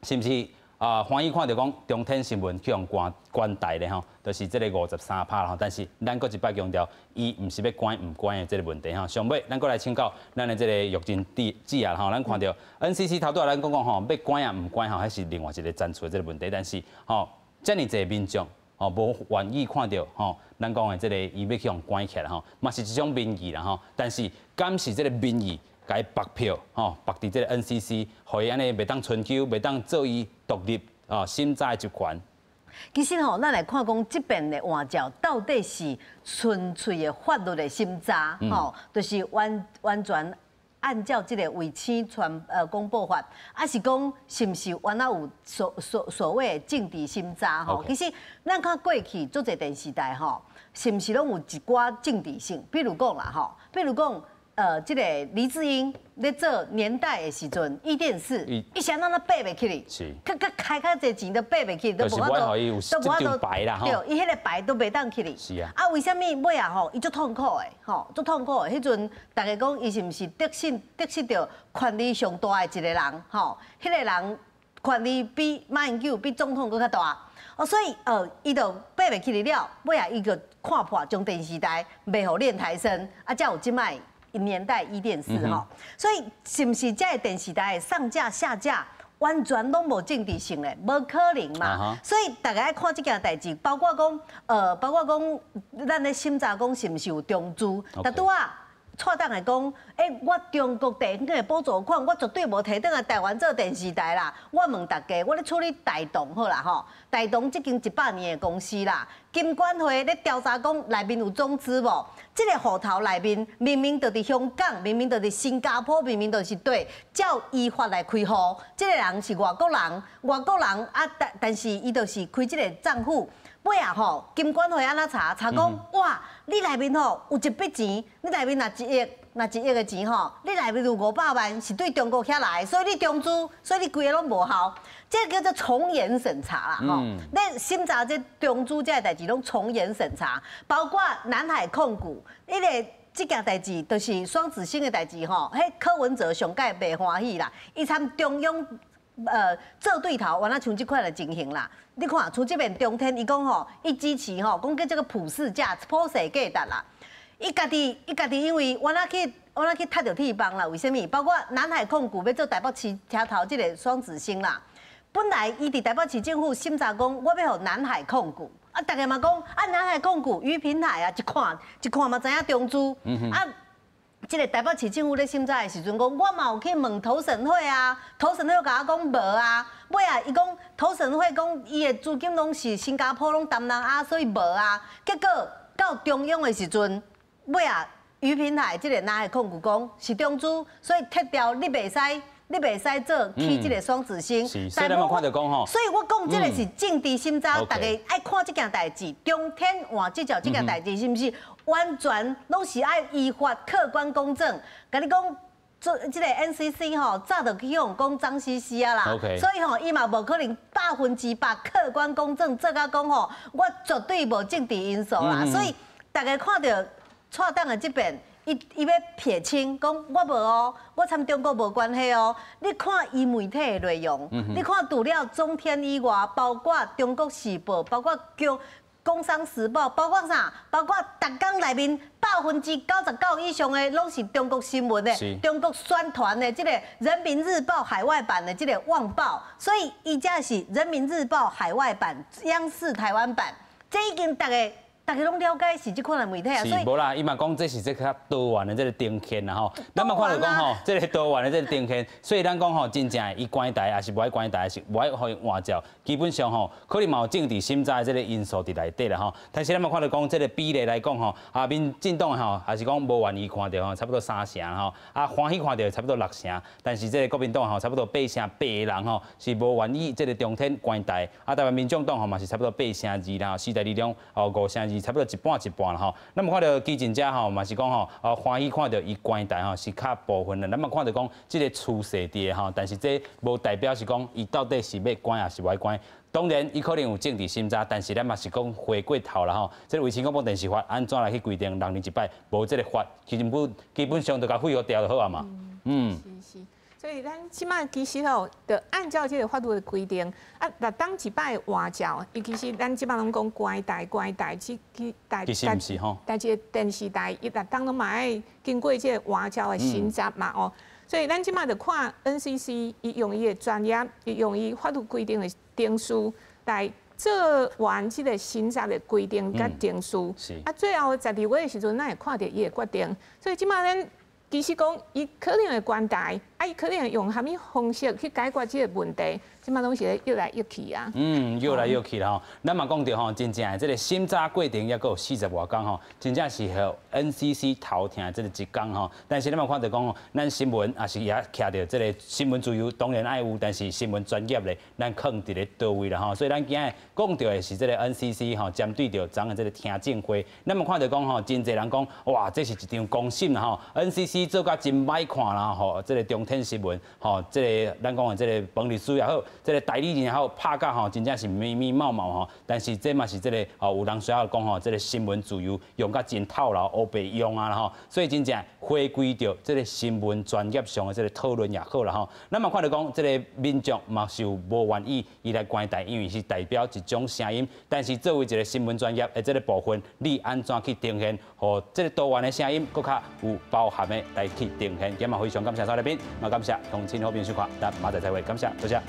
Speaker 1: 是毋是啊歡喜看著講中天新聞去予關關台咧吼，就是這個53%啦吼。但是咱閣一擺強調，伊毋是欲關毋關的這個問題吼。上尾咱閣來請教咱的這個玉珍姊啊吼，咱看著 NCC 頭拄仔咱講講吼，欲關抑毋關吼，彼是另外一個層次的這個問題。但是吼，遮爾濟民眾吼無願意看著吼，咱講的這個伊欲去予關起來吼，嘛是一種民意啦吼。但是敢是這個民意？共伊縛票吼，縛佇這個 NCC，予伊按呢袂當尋求，袂當做伊獨立啊審查的職權。
Speaker 4: 其實吼，咱來看講這遍的換照到底是純粹的法律的審查，吼，就是完完全按照這個衛星傳廣播法，抑是講是毋是原來有所所所謂的政治審查吼？其實咱看過去足濟電視台吼，是毋是攏有一寡政治性？比如講啦吼，比如講。這個黎智英咧做年代的時陣，壹電視，伊啥咱都爬袂起去，較較開較濟錢都爬袂起，都無法度，
Speaker 1: 都無法度牌啦，
Speaker 4: 對，伊彼個牌都袂當起去。
Speaker 1: 是啊。
Speaker 4: 啊，為啥物尾仔吼，伊足痛苦的，吼，足痛苦的。彼陣大家講伊是毋是得失得失著權力上大的一個人，吼，彼個人權力比馬英九比總統閣較大。哦，所以伊就爬袂起去了，尾仔伊就看破將電視台賣予練台生，啊，才有這擺。年代壹電視吼，所以是毋是這个電視台的上架下架完全攏無政治性的，無可能嘛。所以大家愛看這件代誌，包括講包括講咱咧審查講是毋是有中資，但拄仔蔡董會講，欸，我中國地方的補助款，我絕對無提轉來台灣做電視台啦。我問大家，我咧處理大同好啦吼，大同這間100年的公司啦，金管會咧調查講內面有中資無？這個戶頭內面明明就佇香港，明明就佇新加坡，明明就是對，照依法來開戶。這個人是外國人，外國人啊，但但是伊就是開這個帳戶。尾仔吼，金管會按怎查？查講哇，你內面吼有一筆錢，你內面若一億，若一億的錢吼，你內面有500萬是對中國遐來，所以你中資，所以你規个攏無效。這個叫做從嚴審查啦，吼。你審查這中資這个代誌攏從嚴審查，包括南海控股，彼个這件代誌就是雙子星的代誌吼，彼柯文哲上蓋袂歡喜啦，伊參中央做對頭，原來像這款的情形啦。你看，像這遍中天，伊講吼，伊支持吼，講叫這個普世價普世價值啦。伊家己，伊家己因為原來去，原來去踢著鐵枋啦。為啥物？包括南海控股欲做台北市車頭這個雙子星啦。本來伊佇台北市政府審查講，我欲予南海控股，啊，大家嘛講，啊，南海控股於平海啊，一看一看嘛知影中資，啊。這個台北市政府咧審查的時陣講，我嘛有去問投審會啊，投審會共我講無啊，尾仔伊講投審會講伊的資金攏是新加坡攏東南亞，所以無啊。結果到中央的時陣，尾仔於平海這個南海控股講是中資，所以撤掉你袂使，你袂使做起這個雙子星。
Speaker 1: 是，所以咱看著講吼，
Speaker 4: 所以我講這個是政治審查，大家愛看這件代誌，中天換這條這件代誌是毋是？完全攏是愛依法客觀公正，共你講做這個 NCC 吼，早就去予人講髒兮兮啊啦，所以吼伊嘛無可能100%客觀公正做甲講吼，我絕對無政治因素啦。所以大家看著蔡董的這遍，伊伊欲撇清，講我無哦，我參中國無關係哦。你看伊媒體的內容，你看除了中天以外，包括中國時報，包括叫。工商時報，包括啥？包括逐工內面99%以上的攏是中國新聞的，中國宣傳的這個人民日報海外版的這個旺報，所以伊這是人民日報海外版、央視台灣版，這已經逐家大家攏了解是這款的媒體啊，
Speaker 1: 所以無啦，伊嘛講這是這較多元的這個呈現啦吼。咱嘛看著講吼，這個多元的這個呈現，所以咱講吼，真正伊關台抑是無愛關台，抑是無愛予伊換照，基本上吼，可能嘛有政治審查的這個因素佇內底啦吼。但是咱嘛看著講，這個比例來講吼，啊，民進黨吼，也是講無願意看著吼，差不多三成吼，啊，歡喜看著差不多六成，但是這個國民黨吼，差不多八成八人吼是無願意這個中天關台，啊，台灣民眾黨吼嘛是差不多八成二啦，時代力量哦五成二。差不多一半一半啦吼。咱嘛看著基進者吼，嘛是講吼，哦歡喜看著伊關台吼是較部分的。咱嘛看著講這個趨勢佇的吼，但是這無代表是講伊到底是欲關抑是無愛關。當然，伊可能有政治審查，但是咱嘛是講回過頭啦吼。這個衛星廣播電視法按怎來去規定6年一擺，無這個法，基本上就共廢掉就好啊嘛。嗯。
Speaker 2: 是是。所以咱這擺其實吼，就按照這個法律的規定，啊，六冬一擺換照，伊其實咱這擺攏講關台關台，去去台
Speaker 1: 其實毋是吼，
Speaker 2: 但是電視台伊六冬攏嘛愛經過這個換照的審查嘛哦，所以咱這擺就看 NCC 伊用伊的專業，伊用伊法律規定的程序來做完這個審查的規定佮程序，啊，最後12月的時陣，咱會看著伊的決定。所以這擺咱其實講，伊可能會關台，啊，伊可能會用啥物方式去解決這個問題，這擺攏是咧搖來搖去啊。
Speaker 1: 嗯，搖來搖去啦吼。咱嘛講著吼，真正的這個審查過程猶閣有40外工吼，真正是予 NCC 頭疼這個一工吼。但是咱嘛看著講，咱新聞也是也徛著這個新聞自由，當然愛有，但是新聞專業咧，咱囥佇咧佗位啦吼。所以咱今日講著的是這個 NCC 吼，針對著昨昏這個聽證會，咱嘛看著講吼，真濟人講，哇，這是一場公審啦吼，NCC 做甲真歹看啦吼，這個中天新聞吼，這個咱講的這個彭律師也好，這個代理人也好，拍甲吼，真正是密密麻麻吼。但是這嘛是這個吼，有人需要講吼，這個新聞自由用甲真透流，烏白用啊吼，所以真正回歸著這個新聞專業上的這個討論也好啦吼。咱嘛看著講，這個民眾嘛是有無願意伊來關台，因為是代表一種聲音。但是作為一個新聞專業的這個部分，你按怎去呈現，予這個多元的聲音，閣較有包含的來去呈現。今嘛非常感謝所有來賓，嘛感謝鄉親好朋友收看，咱明仔載再會，感謝，多謝。